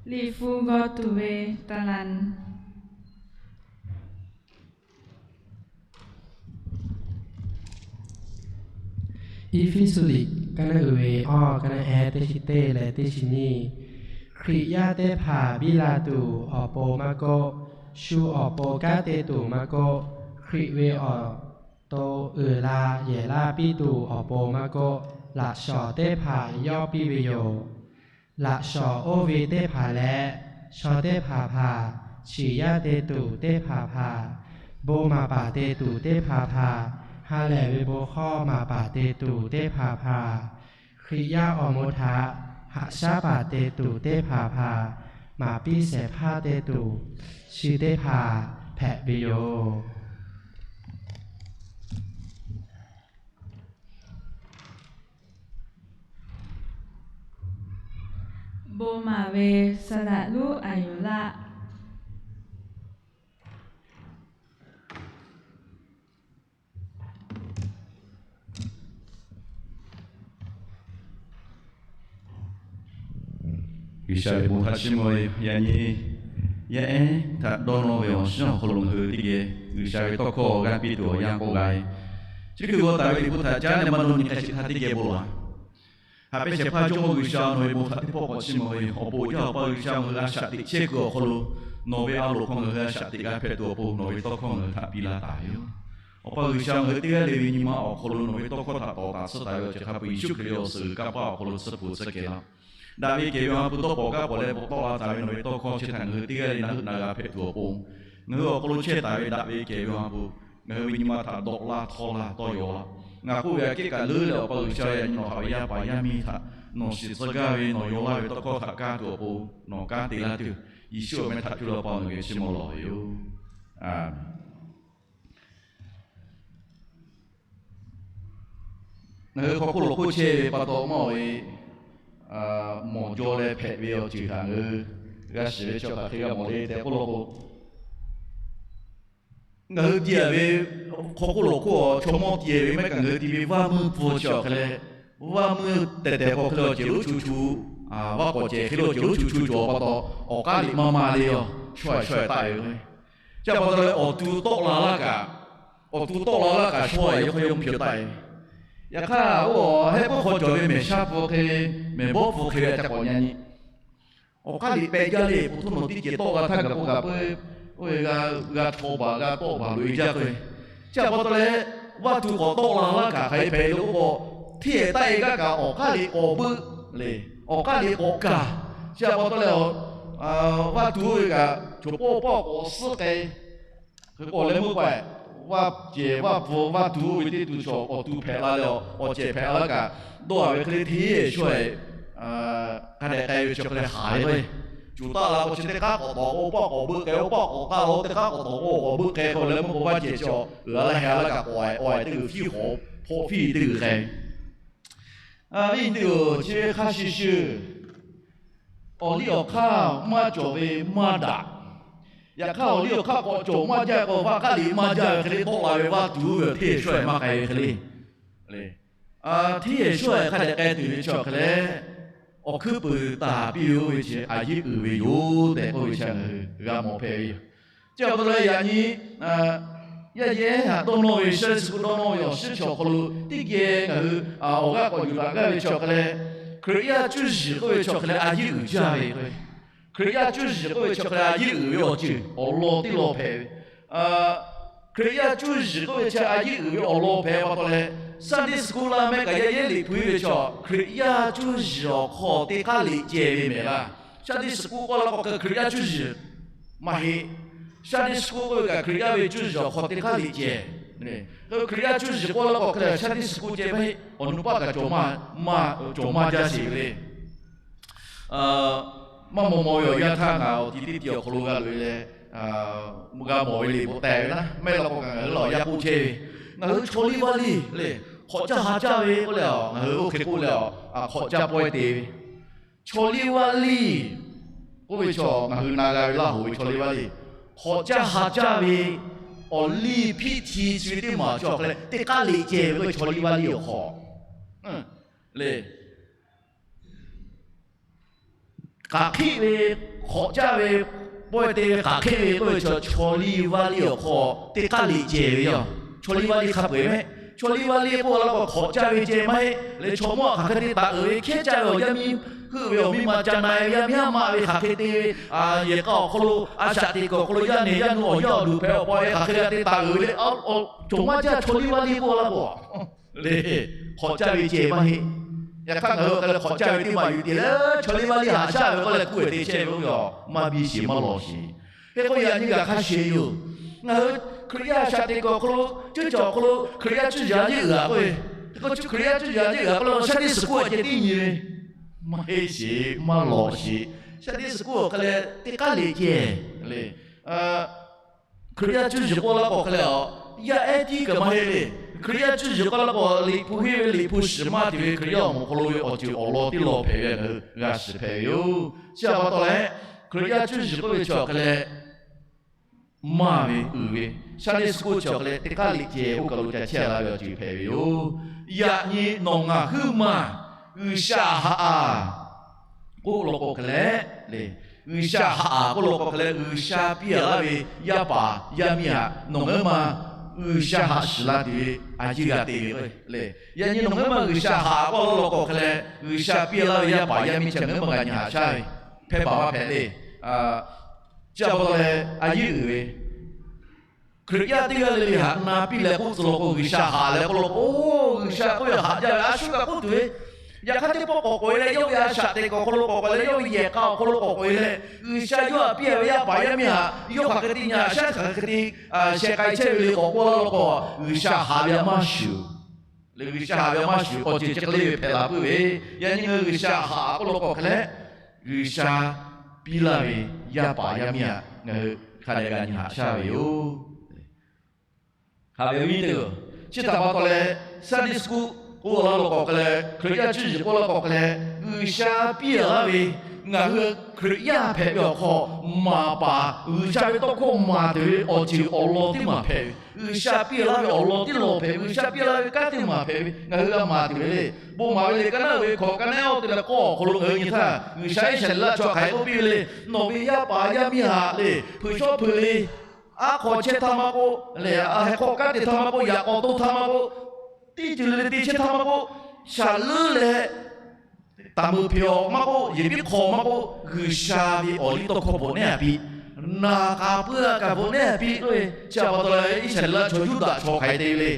Liꞈ hpu g'aw tuˬ ve taˍ lanˍ. Eˇfeˇsuꞈ liꞈ kaˉ naˉ uiˍ ve awˇ, kaˉ naˉ ehˉ, teˇ chi teˇ leh teˇ chi nyiˇ. Hkriꞈ yaˇ teˇ hpaˍ biˇ la tuˬ awˬ pon maˇ k'oˆ, shu awˬ pon kanˉ te tuˬ maˇ k'oˆ, Hkriꞈ ve awˬ to uiˍ la yehˬ laˇ piˇ tuˬ awˬ pon maˇ k'oˆ, laꞈ shawnˍ teˇ hpaˍ yawˇ piˇ ve yoˬ. Laꞈ shawnˍ oˇ ve teˇ hpaˍ leh, chaw teˇ hpaˍ hpaˍ, shiˍ yaˇ te tuˬ teˇ hpaˍ hpaˍ, bon maˍ paˍ te tuˬ teˇ hpaˍ hpaˍ, ha lehˬ ve bon hkawˇ maˍ paˍ te tuˬ teˇ hpaˍ hpaˍ, Hkriꞈ yaˇ awˬ moˍ htaꞈ haꞈ shaˉ paˍ te tuˬ teˇ hpaˍ hpaˍ, maˍ piˇ shehˍ hpaˇ te tuˬ chi teˇ hpaˍ hpehꞈ ve yoˬ. Bon maˍ ve saˍ laꞈ lonˉ Aˍyonˍ laˆ. G'uiˬsha ve bon htaꞈ chiˇ mvuh ve, yaꞈ nyi yaˇ ehˉ htaꞈ dawˇ nawˇ ve awˬ shiˉ awˬ hk'aw lo ngaˬ hui teˇ geh G'uiˬsha ve tawˇ hkawˇ g'a piˇ tuˬ awˬ yanˇ k'oˆ g'a ve, chi hkui g'aw taˍ ve liꞈ hpu htaꞈ caˉ leh maˇ dawˇ nyi hk'e chi htaꞈ teˇ geh bon laˬ. Haꞈ pehnˇ shehˍ hpaˇ Jawˇmawˇ G'uiˬsha, nawˬ ve bon htaꞈ teˇ pawˆ k'awꞈ chiˇ mvuh ve yoˬ. Awˬ pon yaˇ Awˬ pa G'uiˬsha, ngaˬ hui a shaꞈ teꞈ chehˇ kuiˬ awˬ hk'aw lo nawˬ ve a loˍ hk'aw ngaˬ hui a shaꞈ teꞈ g'a hpehꞈ tuˬ awˬ pon nawˬ ve tawˇ hkawˇ ngaˬ hui htaꞈ piˇ laˇ taˍ ve yoˬ. Awˬ pa G'uiˬsha, ngaˬ hui teˇ g'aˇ le ve nyi ma awˬ hk'aw lo nawˬ ve tawˇ hkawˇ htaꞈ tawˍ taˍ tsuhˇ taˍ ve awˬ ceuˬ hk'a peu-eˬ Yeˍsuˆ Hkriꞈ ve awˬ suhˍ kanˇ paˆ awˬ hk'aw lo tsuhˇ hpu tsuhˇ kehˬ laˇ. Daꞈ ve kehˬ ve Awˬ ha hpu dawˇ pawnˍ kaˉ pawnˍ leh bvuhꞈ tawˆ la taˍ ve nawˬ ve tawˇ hkawˇ chi htaꞈ ngaˬ hui teˇ g'aˇ le naˬ heuˆ na g'a hpehꞈ tuˬ awˬ pon, ngaˬ hui awˬ hk'aw lo chehˇ taˍ ve daꞈ ve kehˬ ve Awˬ ha hpu, ngaˬ hui ve nyi ma htaꞈ dawꞈ laˇ htawˇ laˇ tawˇ yaw laˇ. Ngaˬ k'oˆ ve aꞈ kehˉ kaꞈ leuˉ leh Awˬ pa G'uiˬsha, yaꞈ nyi nawˬ haꞈ ve yaˇ paˍ yaˇ miˇ htaꞈ nawˬ shiˍ tcuh gaˇ ve nawˬ yaw laˇ ve tawˇ hkawˇ htaꞈ kaˇ tuˬ awˬ pon nawˬ kanˉ te laˇ tuˬ, Yeˍsuˆ awˬ meh htaꞈ cuˇ leh Awˬ pa ngaˬ geh chiˇ mvuh lawˬ ve yoˬ. Aˍmenˍ. Ngaˬ hui hk'aw hk'oˆ lo hk'oˆ chehˇ ve pa taw mawˇ ve mawˬ jaw leh hpehꞈ ve awˬ ceuˬ htaꞈ ngaˬ hui g'a shiˍ ve chi hk'aˬ hk'e g'a mawˬ le tehꞈ k'oˆ law k'o, ngaˬ hui ti-a ve hk'aw hk'oˆ lo hk'oˆ chaw mawˇ ti-a ve mehˉ kaꞈ ngaˬ hui ti ve vaˇ meuˇ pfuhˇ chi awˬ hk'e leh, vaˇ meuˇ tehˬ tehˬ hk'aw hk'e leh awˬ ceuˬ lonˉ chu chu vaˇ k'awꞈ cehˬ hk'e lo cawˬ, oˉ chu chu cawˬ pa taw, awˬ k'aˉ liꞈ maˇ maˇ le yoˬ, shawˇ-eh shawˇ-eh taˆ ve k'o. Chi pa taw leh awˬ to tawˆ la laˇ kaꞈ, awˬ to tawˆ la laˇ kaꞈ shawˇ-eh yawˇ hk'aw yawˇ hpyaw taˆ ve. Yaꞈ hk'aˇ, oˇ hehˆ puiˉ hk'aw cawˬ ve mehˬ shaˉ pfuhˇ hk'e, mehˬ bawˆ pfuhˇ hk'e ve a ca k'awꞈ nyi nyi. Awˬ k'aˉ liꞈ peh jaˇ le, po htuˇ nawˬ teˇ cehˬ tawˆ g'a htaˇ gaˬ k'o gaˬ peuˬ, oˇ ve g'a chaw baˬ g'a tawˆ baˬ loꞈ-e jaˇ k'o ve. Chi pa taw leh, vaˇ tuˬ k'awꞈ tawˆ la laˇ kaꞈ hk'aˬ hk'e hpehꞈ le k'o, hteˇ-ehˍ taˆ-e gaˇ kaꞈ awˬ k'aˉ liꞈ k'awꞈ beuˆ le. Awˬ k'aˉ liꞈ k'awꞈ kaˬ. Chi pa taw leh, vaˇ tuˬ oˇ ve kaꞈ chaw pawˆ pawˆ k'awꞈ suhˉ k'ai. Hk'e k'o leh meuˇ k'o, vaˇ cehˬ vaˇ pfuhˇ vaˇ tuˬ oˇ ve teˇ tuˬ chaw awˬ to hpehꞈ la leh, awˬ cehˬ hpehꞈ la kaꞈ, dawˇ-a ve hk'e le hteˇ-ehˍ shawˇ-eh hk'a dehꞈ k'ai ve chi hk'e le haˍ ve k'o, cuˬ taˆ la k'o chi teˇ k'aˉ k'awꞈ tawˍ k'o, oˇ paˆ k'awꞈ beuˆ k'ai, oˇ paˆ k'awꞈ k'aˇ la, oˇ teˇ k'aˉ k'awꞈ tawˍ k'o k'awꞈ beuˆ k'ai k'o leh meuˇ k'o vaˇ cehˬ chi awˬ uiˍ a laˇ heh a laˇ kaꞈ k'awꞈ-e, awˬ-e teˇ g'uiˬ hpiˇ k'awꞈ hpawˇ hpiˇ teˇ g'uiˬ k'ai ve. Viˉ nyi teˇ-oˬ, chi ve hk'a shuˍ shuˍ, awˬ liˇ awˬ hk'aˇ maˇ cawˬ ve maˇ daꞈ. Yaꞈ hk'aˇ, awˬ liˇ awˬ hk'aˇ k'awꞈ cawˬ maˇ jaˇ k'o, vaˇ k'aˉ liꞈ maˇ jaˇ ve hk'e le tawˆ la ve vaˇ tuˬ oˇ ve hteˇ shawˇ-eh maˇ k'ai ve hk'e le. Hteˇ-ehˍ shawˇ-eh hk'a dehꞈ k'ai tuˬ ve chi awˬ hk'e leh, awˬ hkuiˉ puiˍ taˍ piˇ ve oˇ ve chi a yeˇ uiˍ ve yoˬ tehꞈ k'oˆ ve chi ngaˬ hui g'a mawˬ hpehꞈ ve yoˬ. Chi pa taw leh yaꞈ nyi yaˇ yehˬ haꞈ dawˇ nawˇ ve, Sunday school dawˇ nawˇ ve awˬ shiˉ chi awˬ hk'aw lo teˇ geh ngaˬ hui awˬ g'aˇ k'awꞈ yuˬ daꞈ gaˇ ve chi awˬ hk'e leh, Hkriꞈ yaˇ cuˇ yiˍ k'oˆ ve chi awˬ hk'e leh a yeˇ uiˍ jaˇ ve k'o, Hkriꞈ yaˇ cuˇ yiˍ k'oˆ ve chi awˬ hk'e leh a yeˇ uiˍ ve awˬ ceuˬ awˬ lawn teˇ lawn hpehꞈ ve. Hkriꞈ yaˇ cuˇ yiˍ k'oˆ ve chi a yeˇ uiˍ ve awˬ lawn hpehꞈ pa taw leh, Sunday school laˇ mehˆ kaꞈ yaˇ yehˬ liꞈ hpu-e ve chi Hkriꞈ yaˇ cuˇ yiˍ awˬ hk'aw teˇ k'aˉ liꞈ ceh ve mehˍ laˇ. Sunday school k'oˆ la k'o hk'e Hkriꞈ yaˇ cuˇ yiˍ maˇ heˆ. Sunday school k'oˆ ve kaꞈ Hkriꞈ yaˇ ve cuˇ yiˍ awˬ hk'aw teˇ k'aˉ liꞈ ceh. Hkriꞈ yaˇ cuˇ yiˍ k'oˆ la k'o hk'e Sunday school ceh maˇ heˆ, awˬ nu paˆ kaꞈ cawˬ maˇ jaˇ sheˍ ve le. Maˇ maw maw ve awˬ yanˇ htaˇ ngaˬ awˬ ti teˇ ti awˬ hk'aw lo g'a loꞈ-e leh, g'a mawˬ ve liꞈ bvuhꞈ tehꞈ ve naˉ, mehˆ law k'o kaꞈ ngaˬ hui lawˬ yaˇ k'oˆ chehˇ ve, ngaˬ hui chaw liˇ vaˇ liˇ le, hk'awꞈ caˇ ha caˇ ve k'oˆ leh, ngaˬ hui oˇ hk'e k'oˆ leh, hk'awꞈ caˇ pawehˇ te ve, chaw liˇ vaˇ liˇ k'oˆ ve chaw ngaˬ hui na g'a ve Laˇ hoꞈ ve chaw liˇ vaˇ liˇ, hk'awꞈ caˇ ha caˇ ve awˬ liˇ hpiˇ hti chi ve teˇ maˬ chi awˬ hk'e leh teˇ k'aˉ liꞈ ceh ve k'oˆ ve chaw liˇ vaˇ liˇ awˬ hk'aw le. K'aꞈ hk'eˆ ve, hk'awꞈ caˇ ve, pawehˇ te ve k'aꞈ hk'eˆ ve k'oˆ ve chaw, chaw liˇ vaˇ liˇ awˬ hk'aw teˇ k'aˉ liꞈ ceh ve yoˬ. Chaw liˇ vaˇ liˇ hk'a peu-eˬ mehˆ. Chaw liˇ vaˇ liˇ k'oˆ la k'o hk'awꞈ caˇ ve ceh maˇ heˆ. Leh chaw mawˇ htaꞈ hk'aˬ hk'e te taˍ uiˍ ve, hkehˉ caˇ ve awˬ yaˇ miˇ heuˆ ve awˬ miˇ ma ca na-e ve yaˇ miˇ haˉ maˆ ve hk'aˬ hk'e te ve, yehˬ k'a awˬ hk'aw lo a shaꞈ teꞈ kuiˬ awˬ hk'aw lo yaˇ nehˬ yaˇ nu awˬ yaˇ awˬ duˬ hpehꞈ awˬ pa e hk'aˬ hk'e g'a te taˍ uiˍ ve le. Cawˬ maˇ jaˇ chaw liˇ vaˇ liˇ k'oˆ la k'o le, hk'awꞈ caˇ ve ceh maˇ heˆ. Yaꞈ hk'aˇ ngaˬ hui awˬ hk'e leh hk'awꞈ caˇ ve teˇ maˬ yuˬ te leh, chaw liˇ vaˇ liˇ haꞈ shaˉ ve k'oˆ leh kuˇ-e te chehˇ ve k'o, maˇ biˇ sheˍ maˇ lawˬ sheˍ. Hk'e k'o yaꞈ nyi g'a hk'a sheˍ yoˬ. Ngaˬ hui Hkriꞈ yaˇ shaꞈ teꞈ kuiˬ awˬ hk'aw lo, cuˇ caˬ awˬ hk'aw lo Hkriꞈ yaˇ cuˇ yiˍ a yeˇ uiˍ a k'oˆ ve, hk'e k'o Hkriꞈ yaˇ cuˇ yiˍ a yeˇ uiˍ a k'oˆ leh Sunday school a ceh tiˉ nyi ve, maˇ heˆ sheˍ maˇ lawˬ sheˍ. Sunday school awˬ hk'e leh teˇ k'aˉ liꞈ ceh le. Hkriꞈ yaˇ cuˇ yiˍ k'oˆ la k'o hk'e leh, yaˇ ehˉ tiˉ kaꞈ maˇ heˆ le. Hkriꞈ yaˇ cuˇ yiˍ k'oˆ la k'o, liꞈ hpu henˇ ve liꞈ hpu shiˍ maˇ te ve Hkriꞈ yaˇ awˬ moˍ awˬ hk'aw lo ve awˬ ceuˬ awˬ lawn teˇ lawn hpehꞈ ve g'a shiˍ hpehꞈ ve yoˬ. Chi pa taw leh, Hkriꞈ yaˇ cuˇ yiˍ k'oˆ ve chi awˬ hk'e leh, maˇ ve uiˍ ve, Sunday school chi awˬ hk'e leh teˇ k'aˉ liꞈ ceh oˇ kaˬ lo ca chehˇ la ve awˬ ceuˬ hpehꞈ ve yoˬ. Yaꞈ nyi nawˬ ngaˬ huiˉ maˬ G'uiˬsha haꞈ a k'oˆ law k'o hk'e leh, G'uiˬsha haꞈ a k'oˆ law k'o hk'e leh, G'uiˬsha piˇ a laˇ ve yaˇ paˍ yaˇ miˇ htaꞈ nawˬ ngaˬ huiˉ maˬ G'uiˬsha haꞈ shiˍ la tuˬ ve a ciˉ g'a te ve k'o le. Yaꞈ nyi nawˬ ngaˬ huiˉ maˬ G'uiˬsha haꞈ a k'oˆ law k'o hk'e leh, G'uiˬsha piˇ a laˇ ve yaˇ paˍ yaˇ miˇ chi ngaˬ huiˉ maˬ g'a nyi haꞈ shaˉ ve, hpehˇ baˬ maˇ hpehꞈ le. Chi pa taw leh a yeˇ uiˍ ve, Hkriꞈ yaˇ teˇ g'aˇ le le htaꞈ na piˇ leh k'oˆ tcuh law k'o, G'uiˬsha haꞈ leh k'oˆ law k'o, G'uiˬsha k'oˆ ve haꞈ jaˇ ve a shu kaꞈ k'oˆ tuˬ ve, yaꞈ hk'aˇ teˇ pawˆ k'awꞈ k'oꞈ e leh, yawˇ ve a shaꞈ teꞈ kuiˬ awˬ hk'aw lo k'awꞈ k'oꞈ e leh, yawˇ ve yehˬ k'a awˬ hk'aw lo k'awꞈ k'oꞈ e leh, G'uiˬsha yawˇ htaꞈ piˇ a ve yaˇ paˍ yaˇ miˇ htaꞈ yawˇ hk'aˬ hk'e te nyi haꞈ shaˉ hk'aˬ hk'e te sheh k'ai chehˇ ve le k'awꞈ k'oˆ law k'o, G'uiˬsha haꞈ ve a maˇ shuˍ le, G'uiˬsha haꞈ ve a maˇ shuˍ awˬ ceuˬ chi hk'e le ve hpehꞈ la puiˉ ve. Yaꞈ nyi ngaˬ hui G'uiˬsha haꞈ k'oˆ law k'o hk'e leh, G'uiˬsha piˇ laˇ ve yaˇ paˍ yaˇ miˇ htaꞈ ngaˬ hui hk'a dehꞈ g'a nyi haꞈ shaˉ ve yoˬ. Haꞈ ve awˬ viˉ teˇ-oˬ, chi htaꞈ pa taw leh Sunday school k'oˆ law k'o hk'e leh, Hkriꞈ yaˇ cuˇ yiˍ k'oˆ law k'o hk'e leh, G'uiˬsha piˇ a laˇ ve Ngaˬ hui Hkriꞈ yaˇ hpehꞈ ve awˬ hk'aw, maˍ paˍ G'uiˬsha ve tawˇ hkawˇ maˍ tuˬ ve awˬ ceuˬ awˬ lawn teˇ maˬ hpehꞈ ve, G'uiˬsha piˇ laˇ ve awˬ lawn teˇ lawn hpehꞈ ve, G'uiˬsha piˇ laˇ ve kanˉ teˇ maˬ hpehꞈ ve ngaˬ hui g'a maˍ tuˬ ve le. Bon maˍ ve le, ka naˉ ve hkawꞈ ka naˉ awˬ te leh k'awˇ awˬ hk'aw lo ngaˬ hui nyi htaˇ, G'uiˬsha Iˉsaˍreˍlaˆ chaw hk'aˬ hk'e k'oˆ piˇ ve le. Nawˬ ve yaˇ paˍ yaˇ miˇ haꞈ le, hpeuꞈ shawˉ hpeuꞈ le, aˉ hk'aw chehˇ htaˇ maˇ k'oˆ le, a heh hk'aw kanˉ te htaˇ maˇ k'oˆ, yaꞈ k'aw to htaˇ maˇ k'oˆ, teˇ ceuˬ le le te chehˇ htaˇ maˇ k'oˆ, shaˍ leuˉ leh taˍ meuꞈ hpeꞈ awˬ maˇ k'oˆ, yehˬ piˉ hk'aw maˇ k'oˆ, G'uiˬsha ve awˬliˇtawˇhkawˇ bvuhꞈ nehˉ a piˇ, naˬ k'aˍ puiˉ a kaꞈ bvuhꞈ nehˉ a piˇ k'oˆ ve. Chi a pa taw leh Iˉsaˍreˍlaˆ chaw Yuˇdaꞈ chaw hk'aˬ hk'e te ve le.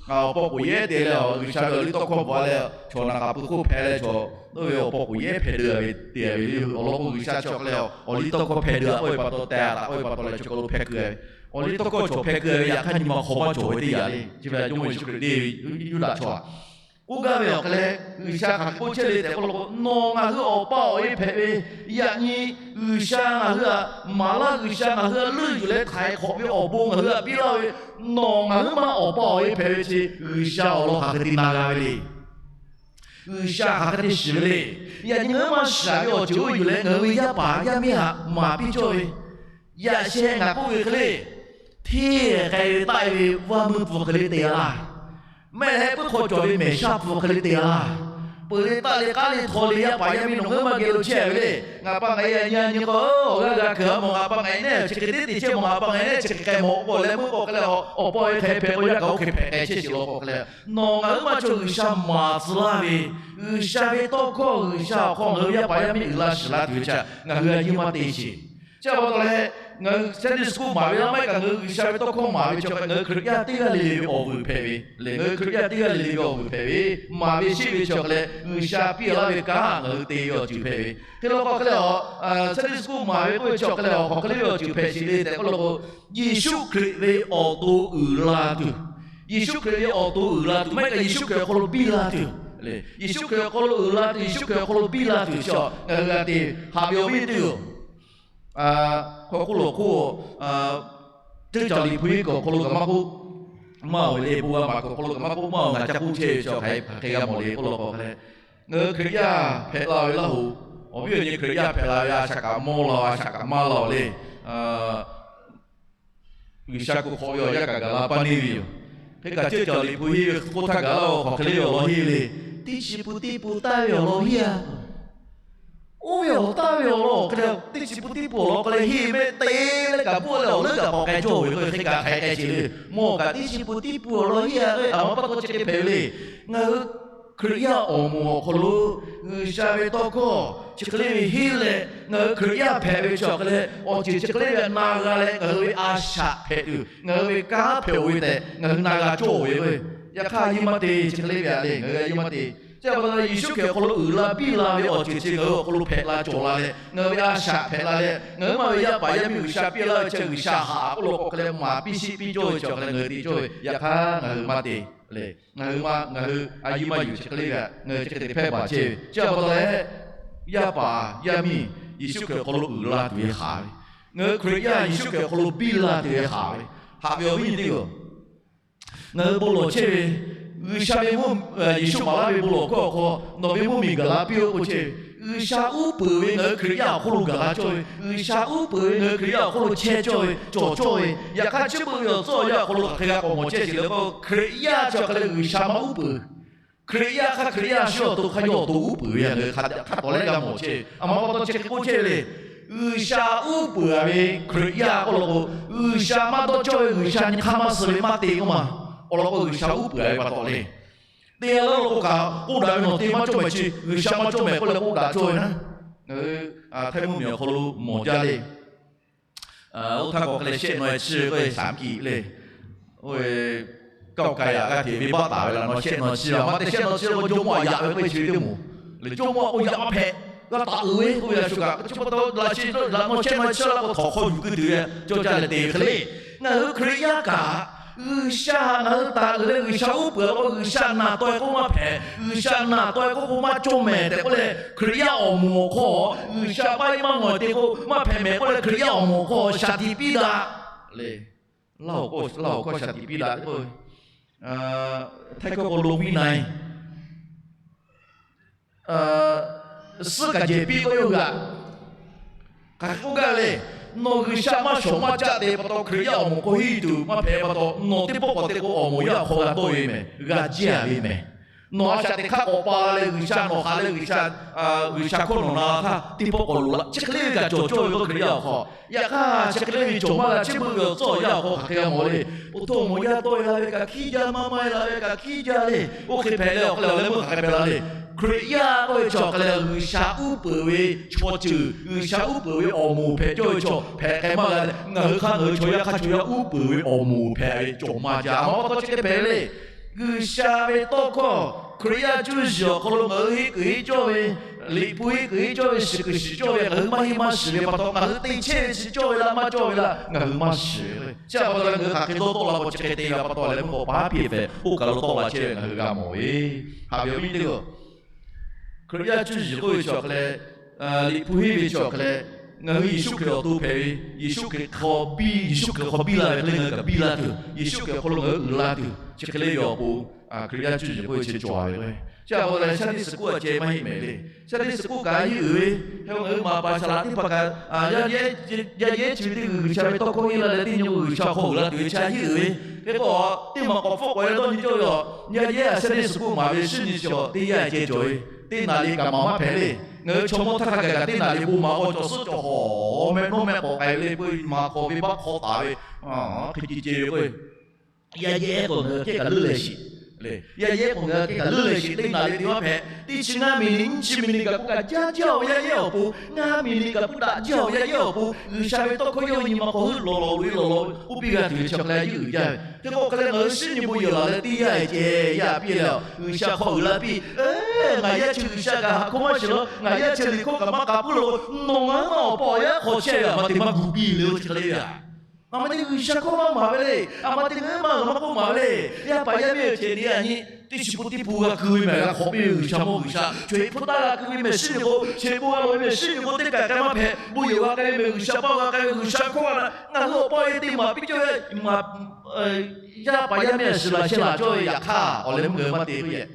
Awˬ paw k'oˍ yehˉ te leh, G'uiˬsha ve awˬliˇtawˇhkawˇ bvuhꞈ a leh, chaw naˬ k'aˍ puiˉ hk'oˆ hpehꞈ leh, chaw oˇ ve awˬ paw k'oˍ yehˉ hpehꞈ deu a ve te ve le. Awˬ lawn k'o, G'uiˬsha chi awˬ hk'e leh awˬliˇtawˇhkawˇ hpehꞈ deu a k'oˆ ve pa taw, teh a taꞈ k'oˆ ve pa taw leh, chaw hk'aw lo hpehꞈ keu a ve, awˬliˇtawˇhkawˇ chaw hpehꞈ keu a ve, yaꞈ hk'aˇ nyi ma hk'aw maˇ cawˬ ve teˇ yanˇ le. Chi ve Jawˇmawˇ Yeˍsuˆ Hkriꞈ te ve Yuˇdaꞈ chaw a k'oˆ gaˇ ve awˬ hk'e leh, G'uiˬsha hk'aˬ hk'e k'oˆ chehˇ le tehꞈ k'oˆ law k'o, nawˬ ngaˬ hui awˬ pa awˬ e hpehꞈ ve, yaꞈ nyi G'uiˬsha ngaˬ hui htaꞈ maˍ laˇ, G'uiˬsha ngaˬ hui htaꞈ leuˆ yuˬ leh htaiˍ hk'awꞈ ve awˬ bon ngaˬ hui htaꞈ piˇ laˇ ve, nawˬ ngaˬ hui maˇ awˬ pa awˬ e hpehꞈ ve chi G'uiˬsha awˬ lawn hk'aˬ hk'e te na g'a ve le. G'uiˬsha hk'aˬ hk'e te shiˍ ve le. Yaꞈ nyi ngaˬ hui maˇ shiˍ ve awˬ ceuˬ oˇ yuˬ leh ngaˬ hui ve yaˇ paˍ yaˇ miˇ htaꞈ maˍ piˇ cawˇ ve, yaꞈ sheh ngaˬ k'oˆ ve hk'e le, hteˇ k'ai ve taˆ e ve vaˇ meuˇ hpu hk'e le te a laˇ. Mehˆ leh puiˉ hk'aw cawˬ ve mehˬ shaˉ hpu hk'e le te a laˇ. Peuˬ le taˆ le k'aˉ le htaw le yaˇ paˍ yaˇ miˇ nawˬ ngaˬ hui maˇ geh lo chehˇ ve le. Ngaˬ pa ngaˬ e a nyi a nyi k'o, awˬ g'aˇ g'a kuiˬ a mawˬ, ngaˬ pa ngaˬ e nehˉ chi hk'e teˇ te chehˇ mawˬ, ngaˬ pa ngaˬ e nehˉ chi hk'e k'ai mawˬ k'o leh meuˇ k'o hk'e leh, awˬ pa e hk'e hpehꞈ k'o yaˇ kaꞈ oˇ hk'e hpehꞈ k'ai chehˇ sheˍ law k'o hk'e leh, nawˬ ngaˬ hui maˇ chaw G'uiˬsha maˍ tcuh laˇ ve, G'uiˬsha ve tawˇ hkawˇ G'uiˬsha awˬ hk'aw ngaˬ hui ve yaˇ paˍ yaˇ miˇ uiˍ la shiˍ la tuˬ ve chaw ngaˬ hui a nyi maˇ te sheˍ. Chi a pa taw leh, ngaˬ hui Sunday school maˍ ve laˇ maˇ kaꞈ ngaˬ hui G'uiˬsha ve tawˇ hkawˇ maˍ ve chaw hk'e ngaˬ hui Hkriꞈ yaˇ teˇ g'aˇ le le ve awˬ vuiˬ hpehꞈ ve le. Ngaˬ hui Hkriꞈ yaˇ teˇ g'aˇ le le ve awˬ vuiˬ hpehꞈ ve, maˍ ve sheˆ ve chaw hk'e leh G'uiˬsha piˇ laˇ ve kanˉ ngaˬ hui te ve awˬ ceuˬ hpehꞈ ve. Hk'e law k'o hk'e leh a, Sunday school maˍ ve k'oˆ ve chaw hk'e leh awˬ hk'aw hk'e le ve awˬ ceuˬ hpehꞈ sheˍ le tehꞈ k'oˆ law k'o, Yeˍsuˆ Hkriꞈ ve awˬ to uiˍ la tuˬ, Yeˍsuˆ Hkriꞈ ve awˬ to uiˍ la tuˬ maˇ heˆ kaꞈ Yeˍsuˆ Hkriꞈ awˬ hk'aw lo biˇ la tuˬ, Yeˍsuˆ Hkriꞈ awˬ hk'aw lo uiˍ la tuˬ, Yeˍsuˆ Hkriꞈ awˬ hk'aw lo biˇ la tuˬ chi ngaˬ hui g'a te. Haꞈ ve awˬ viˉ teˇ oˬ, hk'aw k'oˆ lawˬ k'o, Ceuˇ caˬ liꞈ hpu hiˉ kuiˬ awˬ hk'aw lo kaꞈ maˇ k'oˆ, maˇ oˬ ve le, bon g'a maˍ kuiˬ awˬ hk'aw lo kaꞈ maˇ k'oˆ, maˇ oˬ ngaˬ ca k'oˆ chehˇ ve chi hk'aˬ hk'e g'a mawˬ le k'oˆ law k'o hk'e leh, ngaˬ hui Hkriꞈ yaˇ hpehꞈ la ve laˇ hoꞈ, awˬ viˉ awˬ nyi Hkriꞈ yaˇ hpehꞈ la ve a shaꞈ kaꞈ mawˇ la, a shaꞈ kaꞈ maˇ la le. G'uiˬsha kuˬ hk'awꞈ ve awˬ yanˇ kaꞈ gaˬ la paˇ neˇ ve yoˬ. Hk'e kaꞈ ceuˇ caˬ liꞈ hpu hiˉ ve k'oˆ htaˇ gaˬ la awˬ hk'aw hk'e le awˬ lawn henˇ le. Teˇ chi pun teˇ pun taˇ ve awˬ lawn henˇ a. Oˇ ve awˬ lawn taˇ ve awˬ lawn hk'e leh teˇ chi pun teˇ pun awˬ lawn hk'e leh henˇ mehˆ te leh kaꞈ bvuhˆ leh awˬ leuˉ kaꞈ k'awꞈ k'ai cawˇ ve k'o hk'e kaꞈ hk'aˬ hk'e ceh le. Mawˬ kaꞈ teˇ chi pun teˇ pun awˬ lawn henˇ a ve a ma pa taw chi hk'e hpehꞈ ve le. Ngaˬ hui Hkriꞈ yaˇ awˬ moˍ awˬ hk'aw lo G'uiˬsha ve tawˇ hkawˇ chi hk'e le ve henˇ leh, ngaˬ hui Hkriꞈ yaˇ hpehꞈ ve chi awˬ hk'e leh awˬ ceuˬ chi hk'e le ve na g'a leh ngaˬ hui ve a shaꞈ hpehꞈ tuˬ, ngaˬ hui ve kanˉ hpehꞈ-oˬ ve tehꞈ ngaˬ hui na g'a cawˇ ve k'o, yaꞈ hk'aˇ a nyi maˇ te chi hk'e le ve a le, ngaˬ hui a nyi maˇ te. Chi a pa taw Yeˍsuˆ Hkriꞈ awˬ hk'aw lo uiˍ la biˇ la ve awˬ ceuˬ chi ngaˬ hui awˬ hk'aw lo hpehꞈ la cawˬ la leh, ngaˬ hui ve a shaꞈ hpehꞈ la leh, ngaˬ hui maˇ ve yaˇ paˍ yaˇ miˇ G'uiˬsha piˇ laˇ ve chi G'uiˬsha haꞈ k'oˆ law k'o hk'e leh maˍ piˇ shiˆ piˇ cawˇ ve chi awˬ hk'e leh ngaˬ hui te cawˇ ve, yaꞈ hk'aˇ ngaˬ hui maˇ te le. Ngaˬ hui maˇ, ngaˬ hui a nyi maˇ yuˬ chi hk'e le ve a, ngaˬ hui chi hk'e te hpehˇ baˬ chehˇ ve. Chi a pa taw leh, yaˇ paˍ yaˇ miˇ Yeˍsuˆ Hkriꞈ awˬ hk'aw lo uiˍ la tuˬ ve haꞈ ve, ngaˬ hui Hkriꞈ yaˇ Yeˍsuˆ Hkriꞈ awˬ hk'aw lo biˇ la tuˬ ve haꞈ ve, haꞈ ve awˬ viˉ nyi teˇ oˬ, ngaˬ hui bon lawˬ chehˇ ve, G'uiˬsha ve mvuhˇ, Yeˍsuˆ maˍ laˇ ve bon lawˬ hkawˇ awˬ hk'aw nawˬ ve mvuhˇmiˬ gaˬ la piˇ-oˆ k'oˆ chehˇ ve, G'uiˬsha uˉ peunˍ ve ngaˬ hui Hkriꞈ yaˇ awˬ hk'oˆ lo gaˬ la cawˇ ve, G'uiˬsha uˉ peunˍ ve ngaˬ hui Hkriꞈ yaˇ awˬ hk'oˆ lo chehˇ cawˇ ve cawˬ cawˇ ve, yaꞈ hk'aˇ chi beuꞈ ve awˬ tcuhˉ awˬ yanˇ awˬ hk'aw lo hk'aˬ hk'e g'a k'awꞈ mawˬ chehˇ sheˍ le k'o, Hkriꞈ yaˇ chi awˬ hk'e leh G'uiˬsha maˇ uˉ peunˍ. Hkriꞈ yaˇ hk'aˇ Hkriꞈ yaˇ shu awˬ to hk'aˇ yawˇ awˬ to uˉ peunˍ ve ngaˬ hui hk'a tawˍ leh g'a mawˬ chehˇ ve. A ma pa taw chi hk'e k'oˆ chehˇ ve le. G'uiˬsha uˉ peunˍ a ve Hkriꞈ yaˇ k'oˆ law k'o, G'uiˬsha maˇ dawˇ cawˇ ve, G'uiˬsha nyi hk'aˇ maˇ suh ve maˇ te k'oˆ ma. Awˬ lawn k'o G'uiˬsha uˉ peunˍ a ve pa taw le. Te laˇ law k'o kaꞈ k'oˆ daꞈ ve nawˬ te maˇ cawˇ mehˍ chi G'uiˬsha maˇ cawˇ mehˍ k'oˆ leh k'oˆ daꞈ cawˇ ve naˉ. Ngaˬ hui Htaiˇ mvuhˇmiˬ awˬ hk'aw lo mawˬ jaˇ le. Oˇ htaˇ k'awꞈ hk'e leh shehˆ naweh chiˇ k'oˆ ve shaˍ kiꞈ le. Oˇ ve kaoˇ ka yaꞈ g'aˇ hteꞈ venˇbaˆ taˍ ve laꞈ naw shehˆ naweh chiˇ a ma te shehˆ naweh chiˇ k'o jawˇmawˇ a yaꞈ ve k'oˆ ve chi ve teˇ moˍ le. Jawˇmawˇ a k'o yaꞈ maˇ hpehꞈ, g'a taˍ uiˍ ve k'oˆ ve a shu kaꞈ chi pa taw laꞈ shehˆ naweh chiˇ la k'o htawnˍ hk'aw yuˬ keu tuˬ ve cawˇ caˇ leh te ve hk'e le. Ngaˬ hui Hkriꞈ yaˇ kaꞈ G'uiˬsha ngaˬ hui taˍ uiˍ leh G'uiˬsha uˉ peunˍ k'o G'uiˬsha naˬ taw e k'oˆ maˇ hpehꞈ, G'uiˬsha naˬ taw e k'oˆ k'o maˇ cawˇ mehˍ tehꞈ k'oˆ leh Hkriꞈ yaˇ awˬ moˍ awˬ hk'aw G'uiˬsha maˇ heˆ maˇ ngawˬ te k'o maˇ hpehꞈ mehˍ k'oˆ leh Hkriꞈ yaˇ awˬ moˍ awˬ hk'aw shaˍ tiꞈ piˇ daꞈ le. Laˇ hoꞈ k'o, laˇ hoꞈ hkawˇ shaˍ tiꞈ piˇ daꞈ k'o, Htaiˇ hkawˇ k'o lo viˉ na e suhˉ kaꞈ jehˬ piˇ k'oˆ ve yoˬ g'aꞈ. Hk'aˬ hk'e k'oˆ gaˇ ve le. Nawˬ G'uiˬsha maˇ shawˍ maˇ caˆ te pa taw, Hkriꞈ yaˇ awˬ moˍ hk'aw henˇ tuˬ maˇ hpehꞈ pa taw, nawˬ teˇ pawˆ k'awꞈ te k'o awˬ moˍ yaˇ awˬ hk'aw g'a dawˇ ve mehˍ, g'a jaˇ ve mehˍ. Nawˬ a shaꞈ teꞈ hk'aˇ k'awꞈ pa la leh, G'uiˬsha nawˬ haꞈ leh G'uiˬsha, G'uiˬsha hkawˇ nawˬ na htaˇ teˇ pawˆ k'awꞈ loꞈ la. Chi hk'e le ve kaꞈ cawˬ cawˇ ve k'o Hkriꞈ yaˇ awˬ hk'aw. Yaꞈ hk'aˇ chi hk'e le ve cawˬ maˇ g'a, chi beuꞈ ve awˬ tcuhˉ awˬ yanˇ awˬ hk'aw hk'aˬ hk'e g'a mawˬ le. Awˬ htoꞈ ma awˬ moˍ yaˇ dawˇ e la ve kaꞈ hkiˉ jaˇ, maˇ maˇ e la ve kaꞈ hkiˉ jaˇ le. Oˇ hk'e hpehꞈ leh awˬ hk'aw leh awˬ leh meuˇ hk'aˬ hk'e hpehꞈ la le. Hkriꞈ yaˇ k'oˆ ve chi awˬ hk'aw leh G'uiˬsha uˉ peunˍ ve chaw ceuˬ, G'uiˬsha uˉ peunˍ ve awˬ moˍ hpehꞈ cawˇ ve chaw hpehꞈ k'ai maˇ g'a leh, ngaˬ hui hk'aˇ ngaˬ hui chaw yaˇ hk'aˇ chaw yaˇ uˉ peunˍ ve awˬ moˍ hpehꞈ ve cawˬ maˇ jaˇ. A ma pa taw chi hk'e hpehꞈ ve le. G'uiˬsha ve tawˇ hkawˇ Hkriꞈ yaˇ cuˇ yiˍ awˬ hk'aw lo ngaˬ hui henˇ kuiˬ henˇ cawˇ ve, Liꞈ hpu henˇ kuiˬ henˇ cawˇ ve, shiˍ kuiˬ shiˍ cawˇ ve ngaˬ hui maˇ henˇ maˇ shiˍ ve pa taw, ngaˬ hui te chehˇ ve chi cawˇ ve laˇ maˇ cawˇ ve laˇ ngaˬ hui maˇ shiˍ ve. Chi pa taw leh ngaˬ hui hk'aˬ hk'e dawˇ tawˆ la k'o chi hk'e te ve pa taw leh mvuhˇ k'awꞈ paˉ piˇ hpehꞈ oˇ kaˬ lo tawˆ la chehˇ ve ngaˬ hui g'a mawˬ ve. Haꞈ ve awˬ viˉ teˇ g'aˇ, Hkriꞈ yaˇ cuˇ yiˍ k'oˆ ve chi awˬ hk'aw leh, Liꞈ hpu henˇ ve chi awˬ hk'aw leh, ngaˬ hui Yeˍsuˆ Hkriꞈ awˬ to hpehꞈ ve, Yeˍsuˆ Hkriꞈ hk'aw biˇ, Yeˍsuˆ Hkriꞈ hk'aw biˇ la ve hk'e le ngaˬ hui kaꞈ biˇ laˇ tuˬ, Yeˍsuˆ Hkriꞈ awˬ hk'aw lo ngaˬ hui uiˍ la tuˬ, chi hk'e le ve awˬ pon, Hkriꞈ yaˇ cuˇ yiˍ k'oˆ ve chi cawˬ ve k'o, chi pa taw leh Sunday school a ceh maˇ heˆ mehˍ le. Sunday school kaꞈ a yeˇ uiˍ ve, hk'e ngaˬ hui maˍ paˍ shaˍ laꞈ teˇ hpaˍ kaꞈ, yaˇ yehˉ chi ve teˇ G'uiˬsha ve tawˇ hkawˇ henˇ la leh teˇ nyi G'uiˬsha hk'aw uiˍ la tuˬ ve chi a yeˇ uiˍ ve. Hk'e k'o, teˇ maˬ k'awꞈ hpfuhˆ k'awꞈ e dawˇ nyi cawˇ ve a, yaˇ yehˉ a Sunday school maˍ ve shinˉ nyi chi teˇ yanˇ ceh cawˬ ve, teˇ naˍ riˍ kaꞈ maˍ maˇ hpehꞈ le. Ngaˬ hui chaw mawˇ htaˇ hk'a gaˬ kaꞈ teˇ naˍ riˍ bon maˍ k'o cawˬ suhˉ cawˬ hawˍ meh nawˉ meh k'awꞈ k'ai ve le, peuˬ maˍ hk'awꞈ ve baˆ hk'aw taˍ ve, hk'e ce ce ve k'o, yaˇ yehˉ k'o ngaˬ hui kehˉ kaꞈ leuˉ leh shiˍ le. Yaˇ yehˉ k'o ngaˬ hui kehˉ kaꞈ leuˉ leh shiˍ, teˇ naˍ riˍ te maˇ hpehꞈ. Teˇ chi ngaˇ miˬ niꞈ nyiˇ chi miˬ niꞈ kaꞈ k'oˆ kaꞈ jaˇ jaˇ-oˬ yaˇ yehˉ awˬ pon, ngaˇ miˬ niꞈ kaꞈ k'oˆ daꞈ jaˇ-oˬ yaˇ yehˉ awˬ pon, G'uiˬsha ve tawˇ hkawˇ yawˇ nyi ma k'awꞈ heuˆ lawˬ lawˬ loꞈ e lawˬ lawˬ ve k'oˆ piˇ g'a tuˬ ve chi awˬ hk'aw leh a yeˇ uiˍ jaˇ ve. Hk'e k'o hk'e leh ngaˬ hui shinˉ nyi bon yehˬ laˬ leh teˇ yanˇ ceh yaˇ piˇ leh, G'uiˬsha hk'aw uiˍ la piˇ. Ngaˬ yaˇ chi G'uiˬsha kaꞈ haꞈ hk'oˆ maˇ shiˍ la, ngaˬ yaˇ chi liꞈ hkawˇ kaꞈ maˇ k'a puiˉ la k'o, nawˬ ngaˬ hui maˇ awˬ pa awˬ yaˇ hk'aw chehˇ ve a ma te maˇ gu piˇ le-o chi hk'e le ve a. A ma te G'uiˬsha hkawˇ maˇ maˍ ve le. A ma te ngaˬ hui maˇ g'a maˇ k'oˆ maˍ ve le. Yaˇ paˍ yaˇ miˇ awˬ cehˬ ni a nyi, teˇ chi pun teˇ pun g'a ku ve mehˍ, g'a hk'awꞈ piˇ ve G'uiˬsha mawˇ G'uiˬsha. Chaweh hpu taˇ g'a ku ve mehˍ shinˉ nyi k'o, chaweh pon g'a loꞈ ve mehˍ shinˉ nyi k'o, teˇ kaˬ k'ai maˇ hpehꞈ. Bon yehˬ g'a k'ai ve mehˍ, G'uiˬsha paˇ g'a k'ai ve G'uiˬsha hkawˇ g'a na, ngaˬ hui awˬ pa awˬ e te maˍ piˇ cawˇ ve, yaˇ paˍ yaˇ miˇ a shiˍ laˬ chehˇ laˬ cawˇ ve yaꞈ hk'aˇ, awˬ leh mvuhˇ g'a maˇ te k'oˆ yehˬ.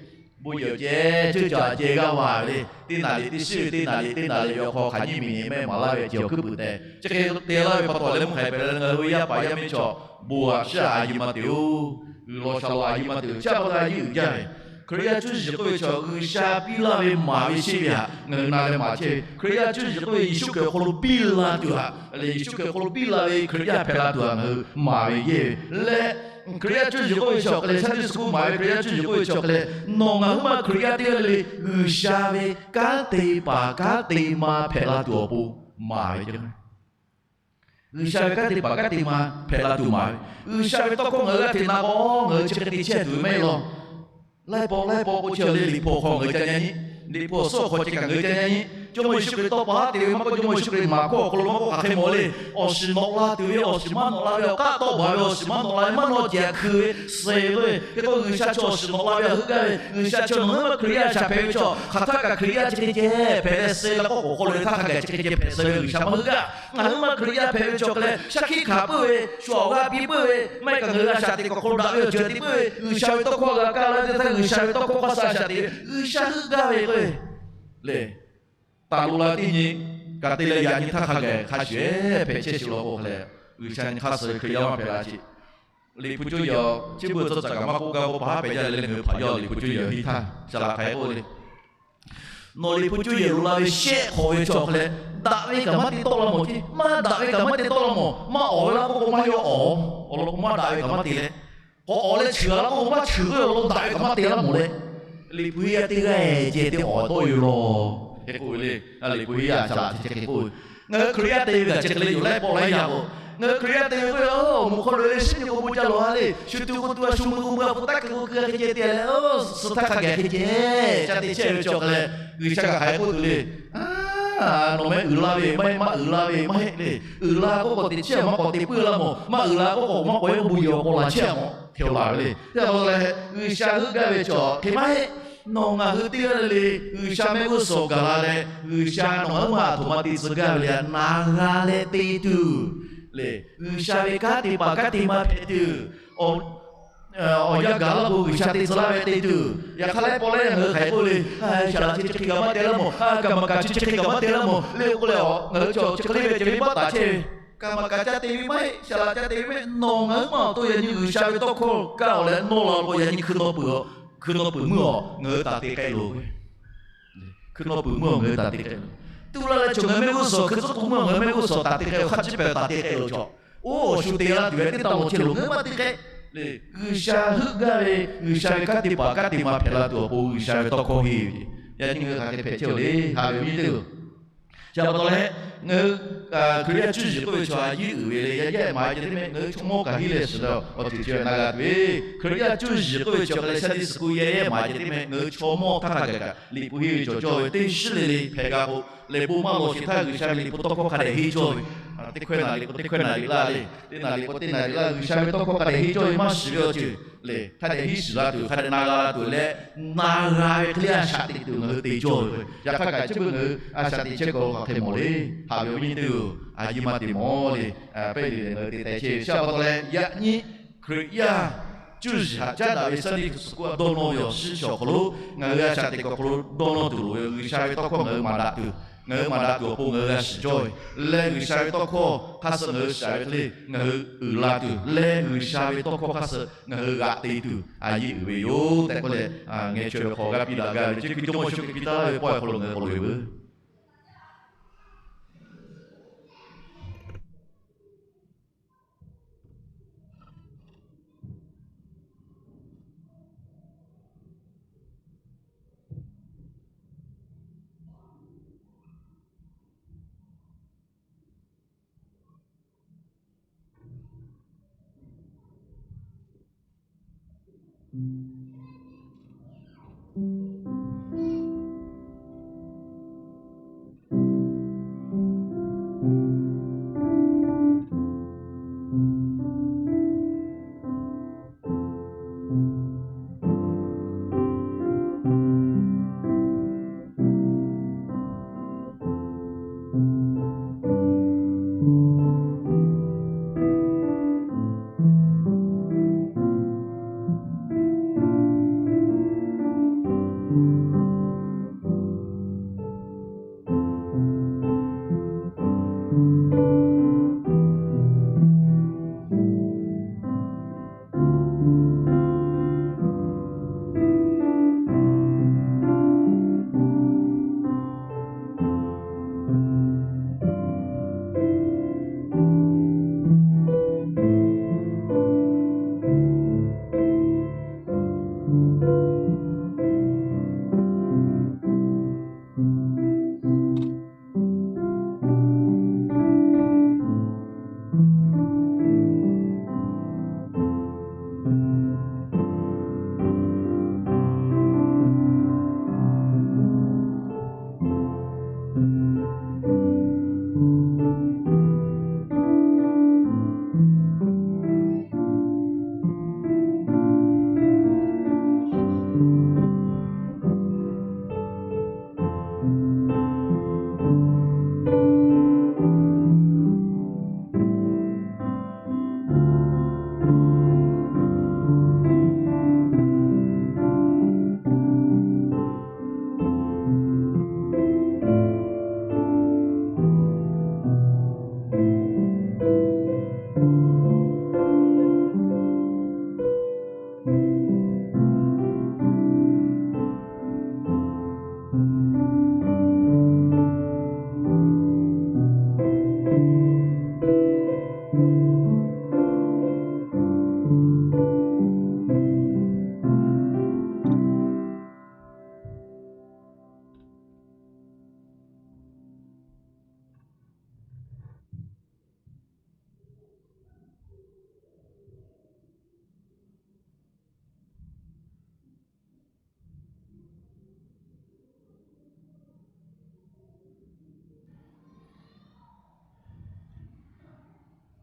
Bon yehˬ awˬ ceh ceuˇ caˬ ceh g'aˇ va ve le. Teˇ naˍ riˍ teˇ shiˉ ve teˇ naˍ riˍ teˇ naˍ riˍ ve awˬ hk'aw hk'aˬ nyiˇ miˬ niꞈ mehˆ maˍ laˇ ve ceh awˬ hkuiˉ puiˍ tehꞈ chi hk'e te laˇ ve pa taw leh mvuhˇ hk'aˬ hk'e hpehꞈ leh ngaˬ hui yaˇ paˍ yaˇ miˇ chaw bon a shiˉ a yi maˇ te-oˬ. G'uiˬ law sha law a yi maˇ te-oˬ. Chi pa taw a yeˇ uiˍ jaˇ ve, Hkriꞈ yaˇ cuˇ yiˍ k'oˆ ve chaw G'uiˬsha piˇ laˇ ve maˍ ve sheˆ ve htaꞈ ngaˬ hui na leh maˍ chehˇ ve. Hkriꞈ yaˇ cuˇ yiˍ k'oˆ ve Yeˍsuˆ Hkriꞈ awˬ hk'aw lo biˇ la tuˬ htaꞈ leh Yeˍsuˆ Hkriꞈ awˬ hk'aw lo biˇ la ve Hkriꞈ yaˇ hpehꞈ la tuˬ htaꞈ ngaˬ hui maˍ ve yehˇ ve leh, Hkriꞈ yaˇ cuˇ yiˍ k'oˆ ve chi awˬ hk'e leh Sunday school maˍ ve Hkriꞈ yaˇ cuˇ yiˍ k'oˆ ve chi awˬ hk'e leh, nawˬ ngaˬ hui maˇ Hkriꞈ yaˇ teˇ g'aˇ le le G'uiˬsha ve kanˉ te paˍ kanˉ te ma hpehꞈ la tuˬ awˬ pon maˍ ve ceh. G'uiˬsha ve kanˉ te paˍ kanˉ te ma hpehꞈ la tuˬ maˍ ve, G'uiˬsha ve tawˇ hkawˇ ngaˬ hui g'aˇ hteꞈ na k'o, ngaˬ hui chi hk'e te chehˇ tuˬ ve maˇ heˆ law. Laiˉ pawˆ laiˉ pawˆ k'o chi awˬ le liꞈ hpu awˬ hk'aw ngaˬ hui ca nyi nyi, liꞈ hpu awˬ suhˉ awˬ hk'aw ceh kaꞈ ngaˬ hui ca nyi nyi. Jawˇmawˇ Yeˍsuˆ Hkriꞈ tawˇ pa haˉ te ve maˇ k'oˆ, Jawˇmawˇ Yeˍsuˆ Hkriꞈ maˍ hkawˇ awˬ hk'aw lo maˇ k'oˆ, hk'aˬ hk'e mawˬ le. Awˬ shiˍ nawꞈ la tuˬ ve, awˬ shiˍ maˇ nawꞈ la ve, awˬ kaˆ tawˆ baˬ ve, awˬ shiˍ maˇ nawꞈ la ve, maˇ nawꞈ ceh hkui ve suh ve. Hk'e k'o G'uiˬsha chaw awˬ shiˍ nawꞈ la ve htaꞈ heuˆ gaˇ ve, G'uiˬsha chaw nawˬ hui maˇ Hkriꞈ yaˇ shaˍ hpehꞈ ve chaw hk'aˬ htaˇ kaꞈ Hkriꞈ yaˇ chi hk'e ceh hpehꞈ leh suh la k'oˆ k'awꞈ hk'aw lo htaˇ hk'a gaˬ chi hk'e ceh hpehꞈ suh ve G'uiˬsha maˇ heuˆ gaˇ. Ngaˬ hui maˇ Hkriꞈ yaˇ hpehꞈ ve chi awˬ hk'e leh shaˉ hkiˆ hkanˍ puiˉ ve, shu awˬ g'aˇ piˇ puiˉ ve, maˇ heˆ kaꞈ ngaˬ hui a shaꞈ teꞈ k'awꞈ hk'aw lo daꞈ ve awˬ ceuˬ te puiˉ ve, G'uiˬsha ve tawˇ hkawˇ g'a kaˇ laˇ ve teˇ htaˇ G'uiˬsha ve tawˇ hkawˇ hk'aˇ suh a shaꞈ teꞈ ve G'uiˬsha heuˆ gaˇ ve k'o le. Taˍ lo la teˇ nyi kaꞈ te leh yaꞈ nyi htaˇ hk'a gaˬ hk'a shuˍ hpehꞈ chehˇ shuˍ law k'o hk'a leh, G'uiˬsha nyi hk'aˇ suh Hkriꞈ yaˇ maˇ hpehꞈ la ce. Liꞈ hpu cuˇ yehˬ chi beuꞈ tcuh caꞈ kaꞈ maˇ k'oˆ gaˇ k'o, pa haˉ pehꞈ jaˇ leh leh ngaˬ hui hpaꞈ yaˇ Liꞈ hpu cuˇ yehˬ henˇ htaˇ ca laꞈ hk'aˬ hk'e k'oˆ le. Nawˬ Liꞈ hpu cuˇ yehˬ loꞈ la ve shehˆ hk'awꞈ ve chi awˬ hk'e leh, daꞈ ve kaꞈ maˇ te tawˆ la mawˬ ce, maˇ daꞈ ve kaꞈ maˇ te tawˆ la mawˬ. Maˇ awˍ ve laˇ k'oˆ k'o maˇ yawˇ awˍ, awˬ lawn k'o maˇ daꞈ ve kaꞈ maˇ te leh, k'awꞈ awˍ leh cheuˬ la k'oˆ k'o maˇ cheuˬ ve awˬ lawn daꞈ ve kaꞈ maˇ te laˇ mawˬ leh, Liꞈ hpu yaˇ teˇ g'aˇ ceh teˇ awˍ tawˆ e ve law. Hk'e k'oˆ ve le. Liꞈ hpu yaˇ ca laꞈ ceh ceh hk'e k'oˆ ve, ngaˬ hui Hkriꞈ yaˇ te ve kaꞈ chi hk'e le yoˬ laiˉ pawˆ laiˉ yaˇ k'o, ngaˬ hui Hkriꞈ yaˇ te ve k'o, awˬ moˍ hk'aw lo le shinˉ nyi k'o bon ca lawˬ ha le, shu tu k'o tu a shu mui k'o mui a, hpu taˇ keu k'o keu a hk'e ceh te leh, suh htaˇ hk'a gaˬ hk'e ceh ca te chehˇ ve chi awˬ hk'e leh, G'uiˬsha kaꞈ hk'aˬ hk'e k'oˆ tuˬ le. Nawˬ mehˆ uiˍ la ve, maˇ heˆ maˇ uiˍ la ve maˇ heˆ le. Uiˍ la k'oˆ k'o teꞈ chehˇ a maˇ k'awꞈ teꞈ puiˉ la mawˬ, maˇ uiˍ la k'oˆ k'o maˇ k'awꞈ e bon yehˬ awˬ k'aw laˬ chehˇ a mawˬ hk'e laˬ ve le. Hk'e te leh G'uiˬsha heuˆ gaˇ ve chi awˬ hk'e maˇ heˆ. Nawˬ ngaˬ hui teˇ g'aˇ le le G'uiˬsha mehˆ g'uˇ suhˍ gaˬ la leh, G'uiˬsha nawˬ ngaˬ hui maˇ a htoꞈ ma te tcuh gaˇ ve le, na g'a leh te tuˬ le, G'uiˬsha ve kanˉ te paˍ kanˉ te ma hpehꞈ tuˬ, awˬ awˬ yanˇ gaˬ laˇ k'o, G'uiˬsha te tcuh laˇ ve te tuˬ. Yaꞈ hk'aˇ leh paw leh ngaˬ hui hk'aˬ hk'e k'oˆ le, Shaˍ laꞈ chi chi hk'e kaꞈ maˇ te laˇ mawˬ, kaˍ maˍ kaꞈ chi chi hk'e kaꞈ maˇ te laˇ mawˬ le k'oˆ leh, ngaˬ hui chi chi hk'e le ve ceh ve baˆ taˍ chehˇ ve, kaˍ maˍ kaꞈ ca te ve maˇ heˆ, Shaˍ laꞈ ca te ve maˇ heˆ, nawˬ ngaˬ hui maˇ awˬ to yaꞈ nyi G'uiˬsha ve tawˇ hkawˇ kaˇ awˬ leh nawˇ la k'o, yaꞈ nyi hkui naw peuˬ, hkui naw peuˬ meuˇ awˬ ngaˬ hui taˍ te k'ai loˬ ve. Hkui naw peuˬ meuˇ awˬ ngaˬ hui taˍ te k'ai loˬ. Tuˇ laˇ leh chaw ngaˬ hui mehˆ g'uˇ suhˍ, hkui tcuhˉ k'oˆ meuˇ awˬ ngaˬ hui mehˆ g'uˇ suhˍ taˍ te k'ai awˬ hk'aˇ chi pehˍ taˍ te k'ai loˬ chaw. Oˇ awˬ shu te laˇ tuˬ ve teˇ taˇ lawˬ chehˇ loˬ, ngaˬ hui maˇ te k'ai le. G'uiˬsha heuˆ gaˇ ve, G'uiˬsha ve kanˉ te paˍ kanˉ te ma hpehꞈ la tuˬ awˬ pon G'uiˬsha ve tawˇ hkawˇ henˇ ve, yaꞈ nyi ngaˬ hui hk'aˬ hk'e hpehꞈ chehˇ oˬ le, haꞈ ve awˬ viˉ nyi teˇ-oˬ. Chi pa taw leh, ngaˬ hui Hkriꞈ yaˇ cuˇ yiˍ k'oˆ ve chaw a yiˉ uiˍ ve le, yaˇ yaˇ maˍ ceh teˇ meh ngaˬ hui chaw mawˇ kaꞈ henˇ leh shiˍ leh awˬ ceuˬ chi ve na g'a tuˬ ve. Hkriꞈ yaˇ cuˇ yiˍ k'oˆ ve chaw leh Sunday school yaˇ yaˇ maˍ ceh teˇ meh ngaˬ hui chaw mawˇ htaˇ hk'a gaˬ kaꞈ Liꞈ hpu henˇ ve cawˬ cawˇ ve teˇ shiˉ le le hpehꞈ g'a k'o, lehˬ bon maˇ lawˬ sheˍ htaˇ G'uiˬsha ve Liꞈ hpu tawˇ hkawˇ hk'a dehꞈ henˇ cawˇ ve. Teˇ hkawehˇ naˍ riˍ k'o teˇ hkawehˇ naˍ riˍ laˇ le, teˇ naˍ riˍ k'o teˇ naˍ riˍ laˇ, G'uiˬsha ve tawˇ hkawˇ hk'a dehꞈ henˇ cawˇ ve maˇ shiˍ ve awˬ ceuˬ lehˬ, hk'a dehꞈ henˇ shiˍ la tuˬ, hk'a dehꞈ na g'a la tuˬ leh, na g'a ve hk'e le a shaꞈ teꞈ tuˬ ngaˬ hui te cawˇ ve. Yaꞈ hk'aˇ kaꞈ chi beuꞈ ngaˬ hui a shaꞈ teꞈ chehˇ kaꞈ hk'aˬ hk'e mawˬ le. Haꞈ ve awˬ viˉ nyi teˇ-oˬ, a yiˇ maˇ te mawˬ le. Pehˇ le lehˬ ngaˬ hui te teh chehˇ ve chi pa taw leh, yaꞈ nyi Hkriꞈ yaˇ cuˇ yiˍ haꞈ caˉ daꞈ ve Sunday school a dawˇ nawˇ ve awˬ shiˉ chi awˬ hk'aw lo ngaˬ hui a shaꞈ teꞈ kuiˬ awˬ hk'aw lo dawˇ nawˇ tuˬ loˍ ve G'uiˬsha ve tawˇ hkawˇ ngaˬ hui maˍ daꞈ tuˬ, ngaˬ hui maˍ daꞈ tuˬ awˬ pon ngaˬ hui g'a shiˍ cawˇ ve leh, G'uiˬsha ve tawˇ hkawˇ hk'aˇ suh ngaˬ hui shiˍ ve hk'e le ngaˬ hui uiˍ la tuˬ leh, G'uiˬsha ve tawˇ hkawˇ hk'aˇ suh ngaˬ hui g'aꞈ te tuˬ a yiˇ uiˍ ve yoˬ tehꞈ k'oˆ leh, ngaˬ chaweh ve hk'aw g'a piˇ daꞈ gaˇ ve chi hkui Jawˇmawˇ Yeˍsuˆ Hkriꞈ piˇ taˍ laˇ ve pawehˇ awˬ hk'aw lo ngaˬ hui k'awꞈ loꞈ e veuˬ.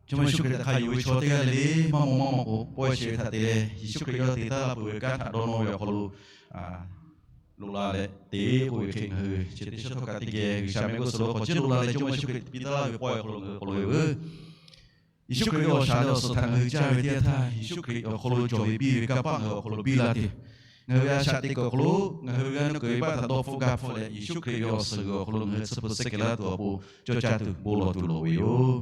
Jawˇmawˇ Yeˍsuˆ Hkriꞈ htaꞈ hk'a yonˍ ve chaw teˇ g'aˇ le le maˇ maw maˇ maw k'o, pawehˇ shehˍ ve htaꞈ te leh, Yeˍsuˆ Hkriꞈ yawˇ te taˍ la peuˬ ve kanˉ htaꞈ dawˇ nawˇ ve awˬ hk'aw lo loꞈ la leh te k'oˆ ve hk'e, ngaˬ hui chi teˇ shawˉ htawˇ kaꞈ teˇ geh G'uiˬsha mehˆ g'uˇ suhˍ lo k'awꞈ chiˇ loꞈ la leh, Jawˇmawˇ Yeˍsuˆ Hkriꞈ piˇ taˍ la ve pawehˇ awˬ hk'aw lo ngaˬ hui k'awꞈ loꞈ e veuˬ. Yeˍsuˆ Hkriꞈ ve awˬ shaˍ leh awˬ suhˍ htaꞈ ngaˬ hui caˇ ve teˇ yanˇ htaˇ, Yeˍsuˆ Hkriꞈ awˬ hk'aw lo cawˬ ve piˇ ve kanˇ paˆ ngaˬ hui awˬ hk'aw lo biˇ laˇ tuˬ, ngaˬ hui ve a shaꞈ teꞈ kuiˬ awˬ hk'aw lo ngaˬ hui g'a nuˇ k'oꞈ ve baˆ htaꞈ dawˇ hpfuhˆ gaˇ hpfuhˆ leh, Yeˍsuˆ Hkriꞈ ve awˬ suhˍ g'uiˬ awˬ hk'aw lo ngaˬ hui tsuhˇ hpu tsuhˇ kehˬ laˇ tuˬ awˬ pon, cawˇ caˇ tuˬ bon lawˬ tuˬ loˍ ve yoˬ.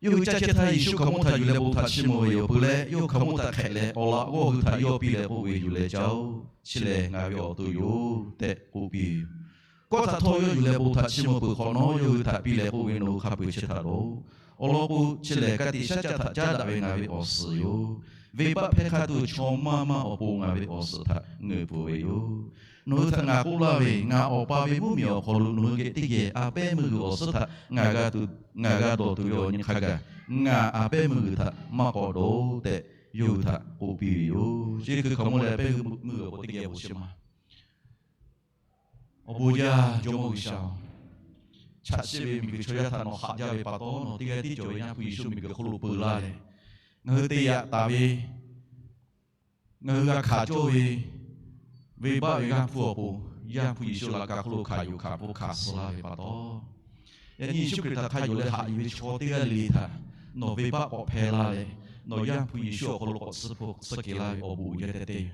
Yawˇ hui caˇ chehˇ htaˇ, Yeˍsuˆ hkaoˍmonˇ htaꞈ yuˬ leh bon htaꞈ chiˇ mvuh ve yoˬ. Peuˬ leh yawˇ hui hkaoˍmonˇ htaꞈ hk'ehꞈ leh, awˬ laꞈ g'awˇ hui htaꞈ yawˇ piˇ leh k'oˆ ve, Yuˬ leh caˇ-oˆ. Chi lehˬ ngaˬ ve awˬ to yoˬ tehꞈ k'oˆ piˇ ve yoˬ. Kawˆ htaꞈ htawˇ yawˇ yuˬ leh bon htaꞈ chiˇ mvuh peuˬ hk'awꞈ nawˉ, yawˇ hui htaꞈ piˇ leh k'oˆ ve, Nawˬ hui hk'a peu-eˬ chi htaꞈ dawˬ-oꞈ. Awˬ lawn k'o, chi lehˬ ka tiꞈ shaˉ caˆ htaꞈ caˉ daꞈ ve ngaˬ ve awˬ suhˍ yoˬ. Venˇbaˆ hpehˇ hk'aˇ tuˬ chaw maˇ maˇ awˬ pon ngaˬ ve awˬ suhˍ htaꞈ ngeuˍ peuˬ ve yoˬ. Nawˬ hui htaꞈ ngaˬ k'oˆ laˇ ve, ngaˬ Awˬ pa ve mvuhˇmiˬ awˬ hk'aw lo nawˬ hui geh teˇ geh a pehˉ meuˇ g'uiˬ awˬ suhˉ htaꞈ ngaˬ g'a dawˬ tuˬ ve awˬ nyi hk'a gaˬ, ngaˬ a pehˉ meuˇ g'uiˬ htaꞈ maˇ k'awꞈ dawˬ-oꞈ tehꞈ, yawˇ hui htaꞈ k'oˆ piˇ ve yoˬ. Chi hk'e hkaoˍmonˇ leh a pehˉ meuˇ g'uiˬ k'o teˇ geh awˬ bon chi ma. Awˬ bon jaˇ, Jawˇmawˇ G'uiˬsha-oˬ, chaꞈ chiˆ ve miˬguiˬ chaw yaˇ htaꞈ nawˬ haꞈ jaˇ ve pa taw, nawˬ teˇ g'aˇ tiˉ cawˬ ve Yaˇ hpu Yeˍsuˆ miˬguiˬ hk'oˆ lo peu laˇ leh, ngaˬ hui te yaꞈ taˍ ve, ngaˬ hui g'a hkanˍ cawˇ ve, venˇbaˆ ve g'aˇ hpu awˬ pon, Yaˇ hpu Yeˍsuˆ laꞈ ka hk'oˆ lo hkanˍ yuˬ hkanˍ hpfuhˇ hkanˍ suh laˇ ve pa taw, yaꞈ nyi Yeˍsuˆ Hkriꞈ htaꞈ hk'a yonˍ leh haꞈ yuˬ ve chaw teˇ g'aˇ le le htaꞈ nawˬ venˇbaˆ k'awꞈ hpehˇ laˇ leh, nawˬ Yaˇ hpu Yeˍsuˆ awˬ hk'aw lo k'awꞈ tsuhˇ hpu tsuhˇ kehˬ laˇ ve awˬ bon uiˍ jaˇ tehꞈ te yoˬ.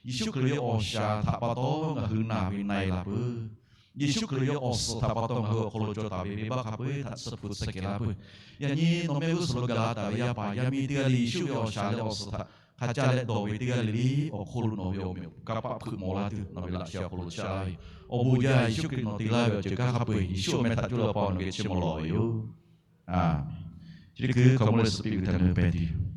Yeˍsuˆ Hkriꞈ ve awˬ shaˍ htaꞈ pa taw ngaˬ hui naˬ ve na-e la peuˬ. Yeˍsuˆ Hkriꞈ ve awˬ suhˍ htaꞈ pa taw ngaˬ hui awˬ hk'aw lo cawˬ taˍ ve venˇbaˆ hk'a peu-eˬ htaꞈ tsuhˇ hpu tsuhˇ kehˬ laˇ peuˬ. Yaꞈ nyi nawˬ mehˆ g'uˇ suhˍ lo gaˬ la taˍ ve yaˇ paˍ yaˇ miˇ teˇ g'aˇ le Yeˍsuˆ ve awˬ shaˍ leh awˬ suhˍ htaꞈ hk'a caˇ leh dawˬ ve teˇ g'aˇ le le awˬ hk'oˆ lo nawˬ ve awˬ meꞈ awˬ hponˇ kanˇ paˆ hpeuꞈ mawˬ la tuˬ nawˬ ve laꞈ sheh awˬ hk'aw lo shaˉ laˇ ve yoˬ. Awˬ bon jaˇ, Yeˍsuˆ Hkriꞈ nawˬ te laˇ ve awˬ ceuˬ kanˉ hk'a peu-eˬ Yeˍsuˆ awˬ meh htaꞈ coˇ leh Awˬ pa nawˬ geh chiˇ mvuh lawˬ ve yoˬ. Aˬ, chi hk'e hkaoˍmonˇ leh suhˍ piˇ ve htaꞈ ngaˬ hui pehˬ tuˬ yoˬ.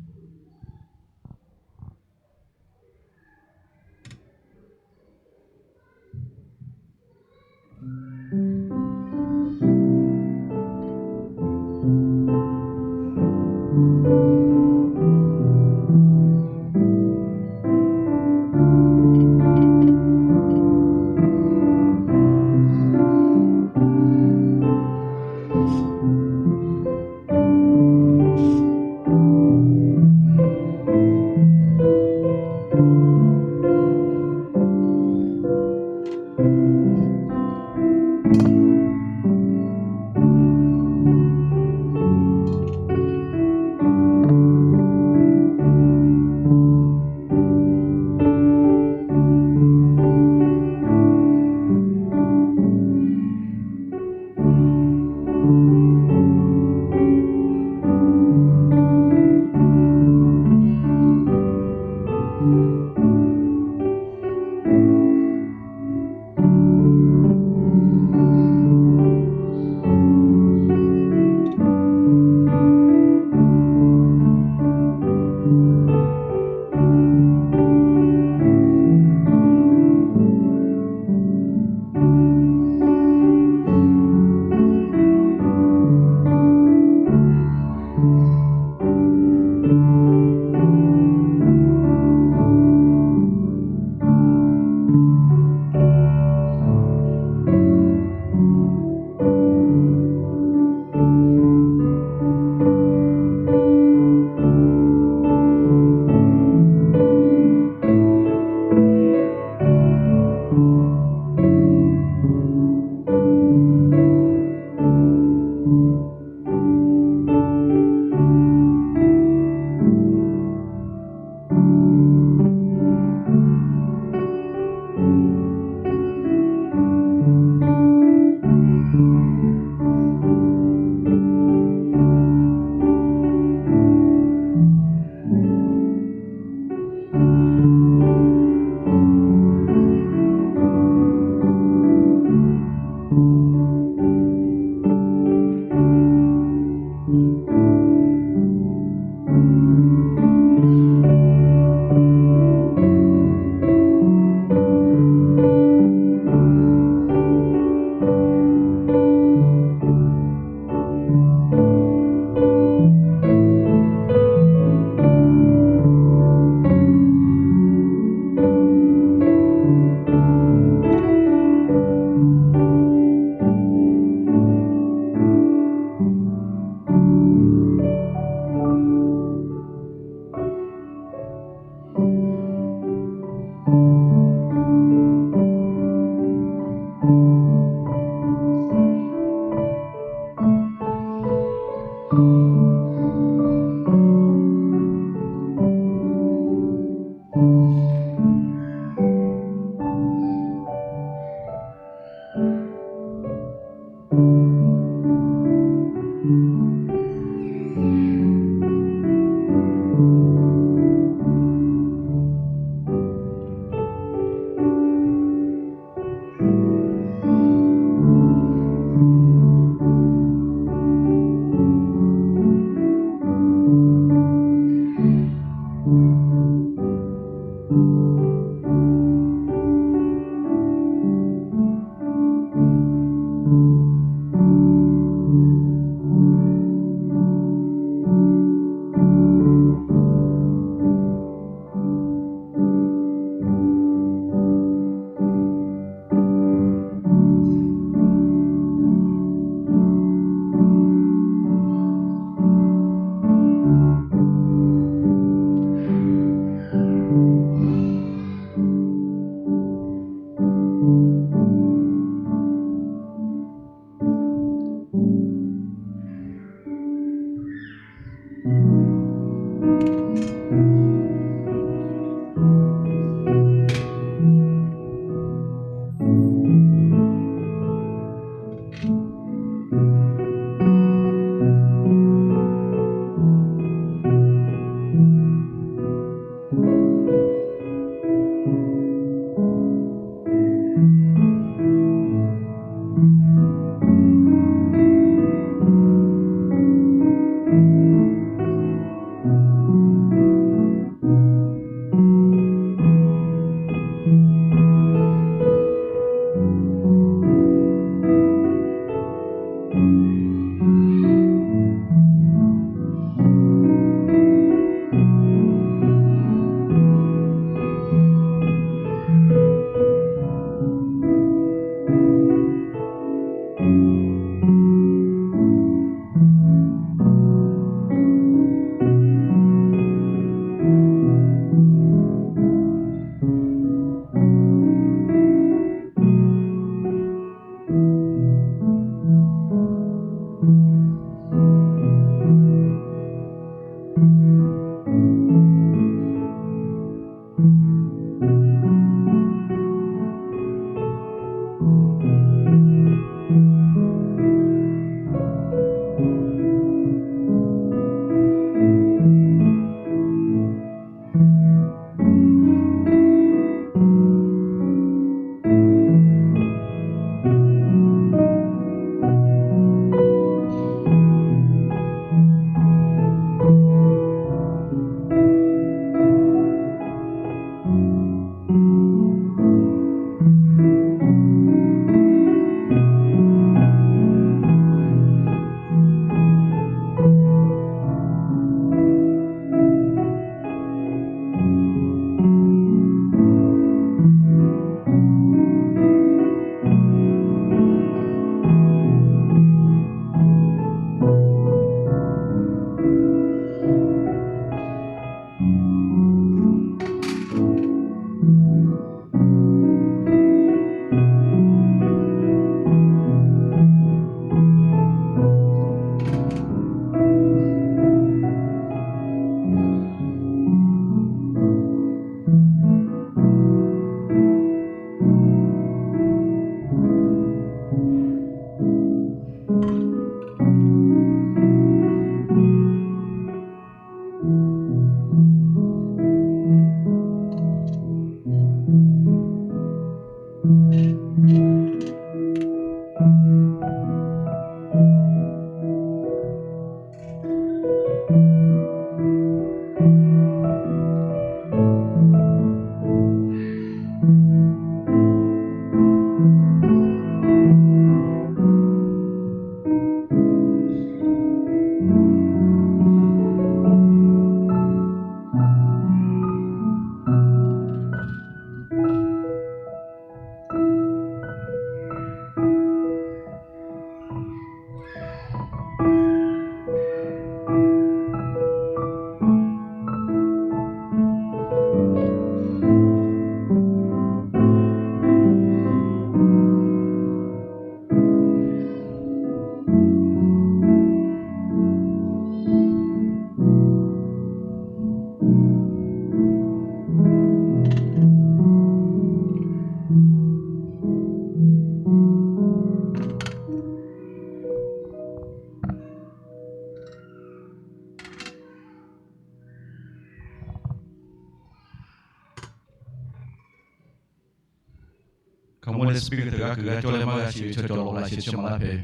Holy Spirit g'a kuiˬ g'a cawˇ leh maˇ g'a shiˍ ve chaw cawˬ lawꞈ la shehˍ chi maˍ laˇ hpehꞈ.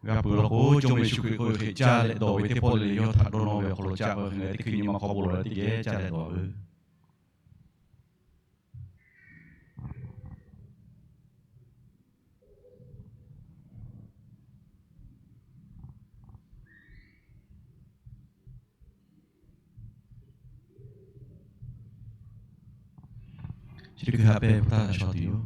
G'a peuˬ law k'o, Jawˇmawˇ Yeˍsuˆ Hkriꞈ k'oˆ ve hk'e caˇ leh dawˬ ve teˇ pawˆ le le yawˇ htaꞈ dawˇ nawˇ ve awˬ hk'aw lo caˇ k'oˆ ve hk'e ngaˬ hui teˇ hkui nyi ma hk'aw bon lawˬ leh teˇ geh caˇ leh dawˬ ve. Chi teˇ hkui haꞈ pehˇ htaˇ shaw tuˬ yoˬ.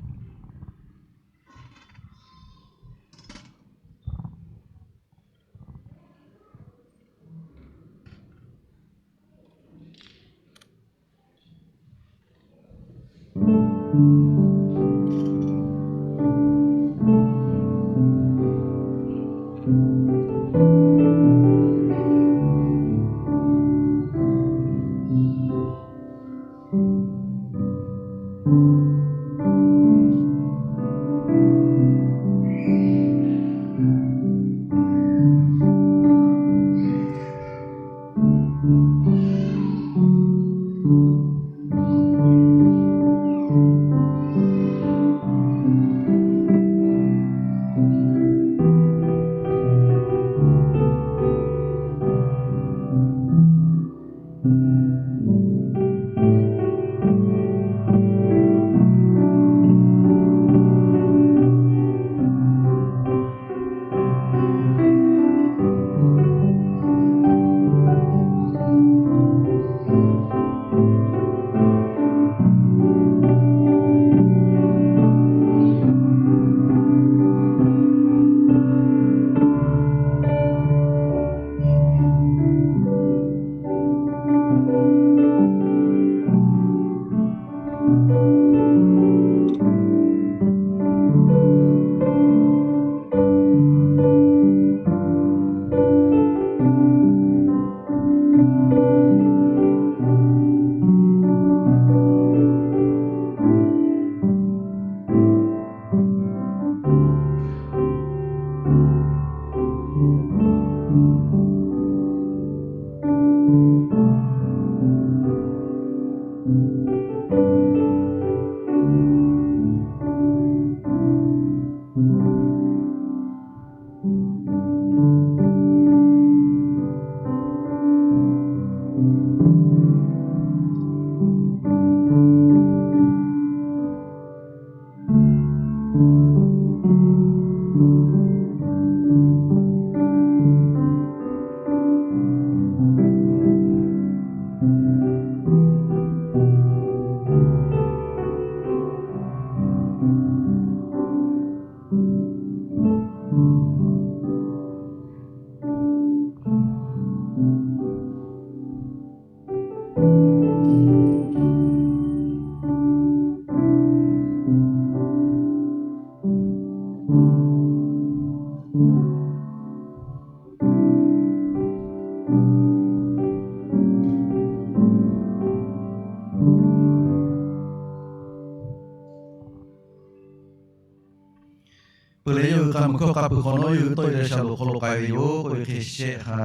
Peuˬ leh yawˇ hui k'a muiˬ hkawˇ k'a peuˬ hk'awꞈ nawˉ, yawˇ hui tawˇ e leh shaˍ loꞈ hk'aw lo k'ai ve yoˬ k'oˆ ve hk'e shehˆ ha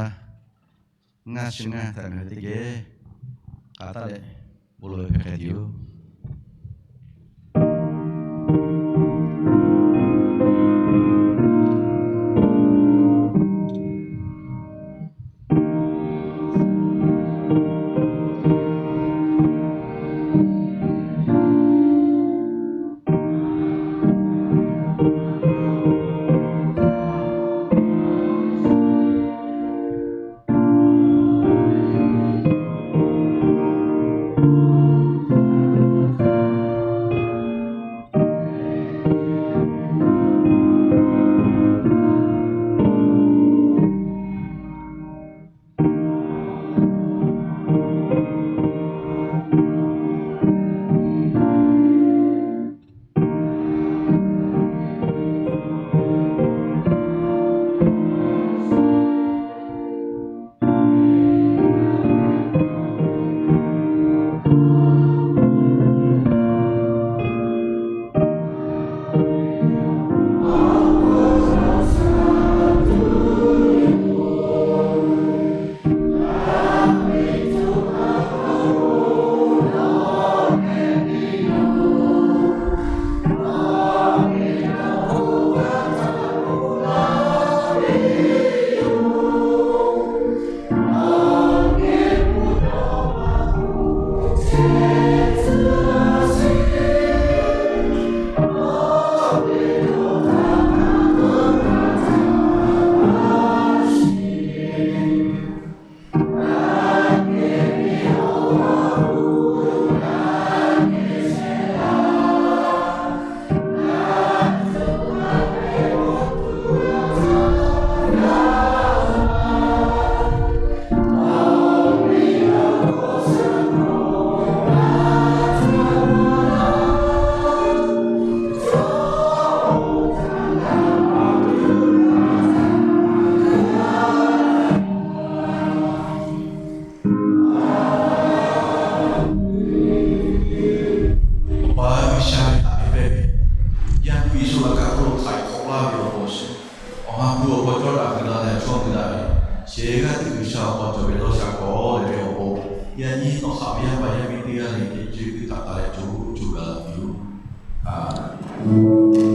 ngaˇ chi ngaˇ htaꞈ ngaˬ hui teˇ geh k'a taˉ leh bon lawˬ ve hpehꞈ hk'e te yoˬ. Shehˍ g'aˇ hteꞈ G'uiˬsha awˬ hk'aw cawˬ ve dawˇ sha k'awꞈ leh ve awˬ pon, yaꞈ nyi nawˬ haꞈ ve yaˇ paˍ yaˇ miˇ teˇ g'aˇ le teˇ ceuˬ teˇ htaꞈ taˍ leh co co gaˬ la tuˬ yoˬ.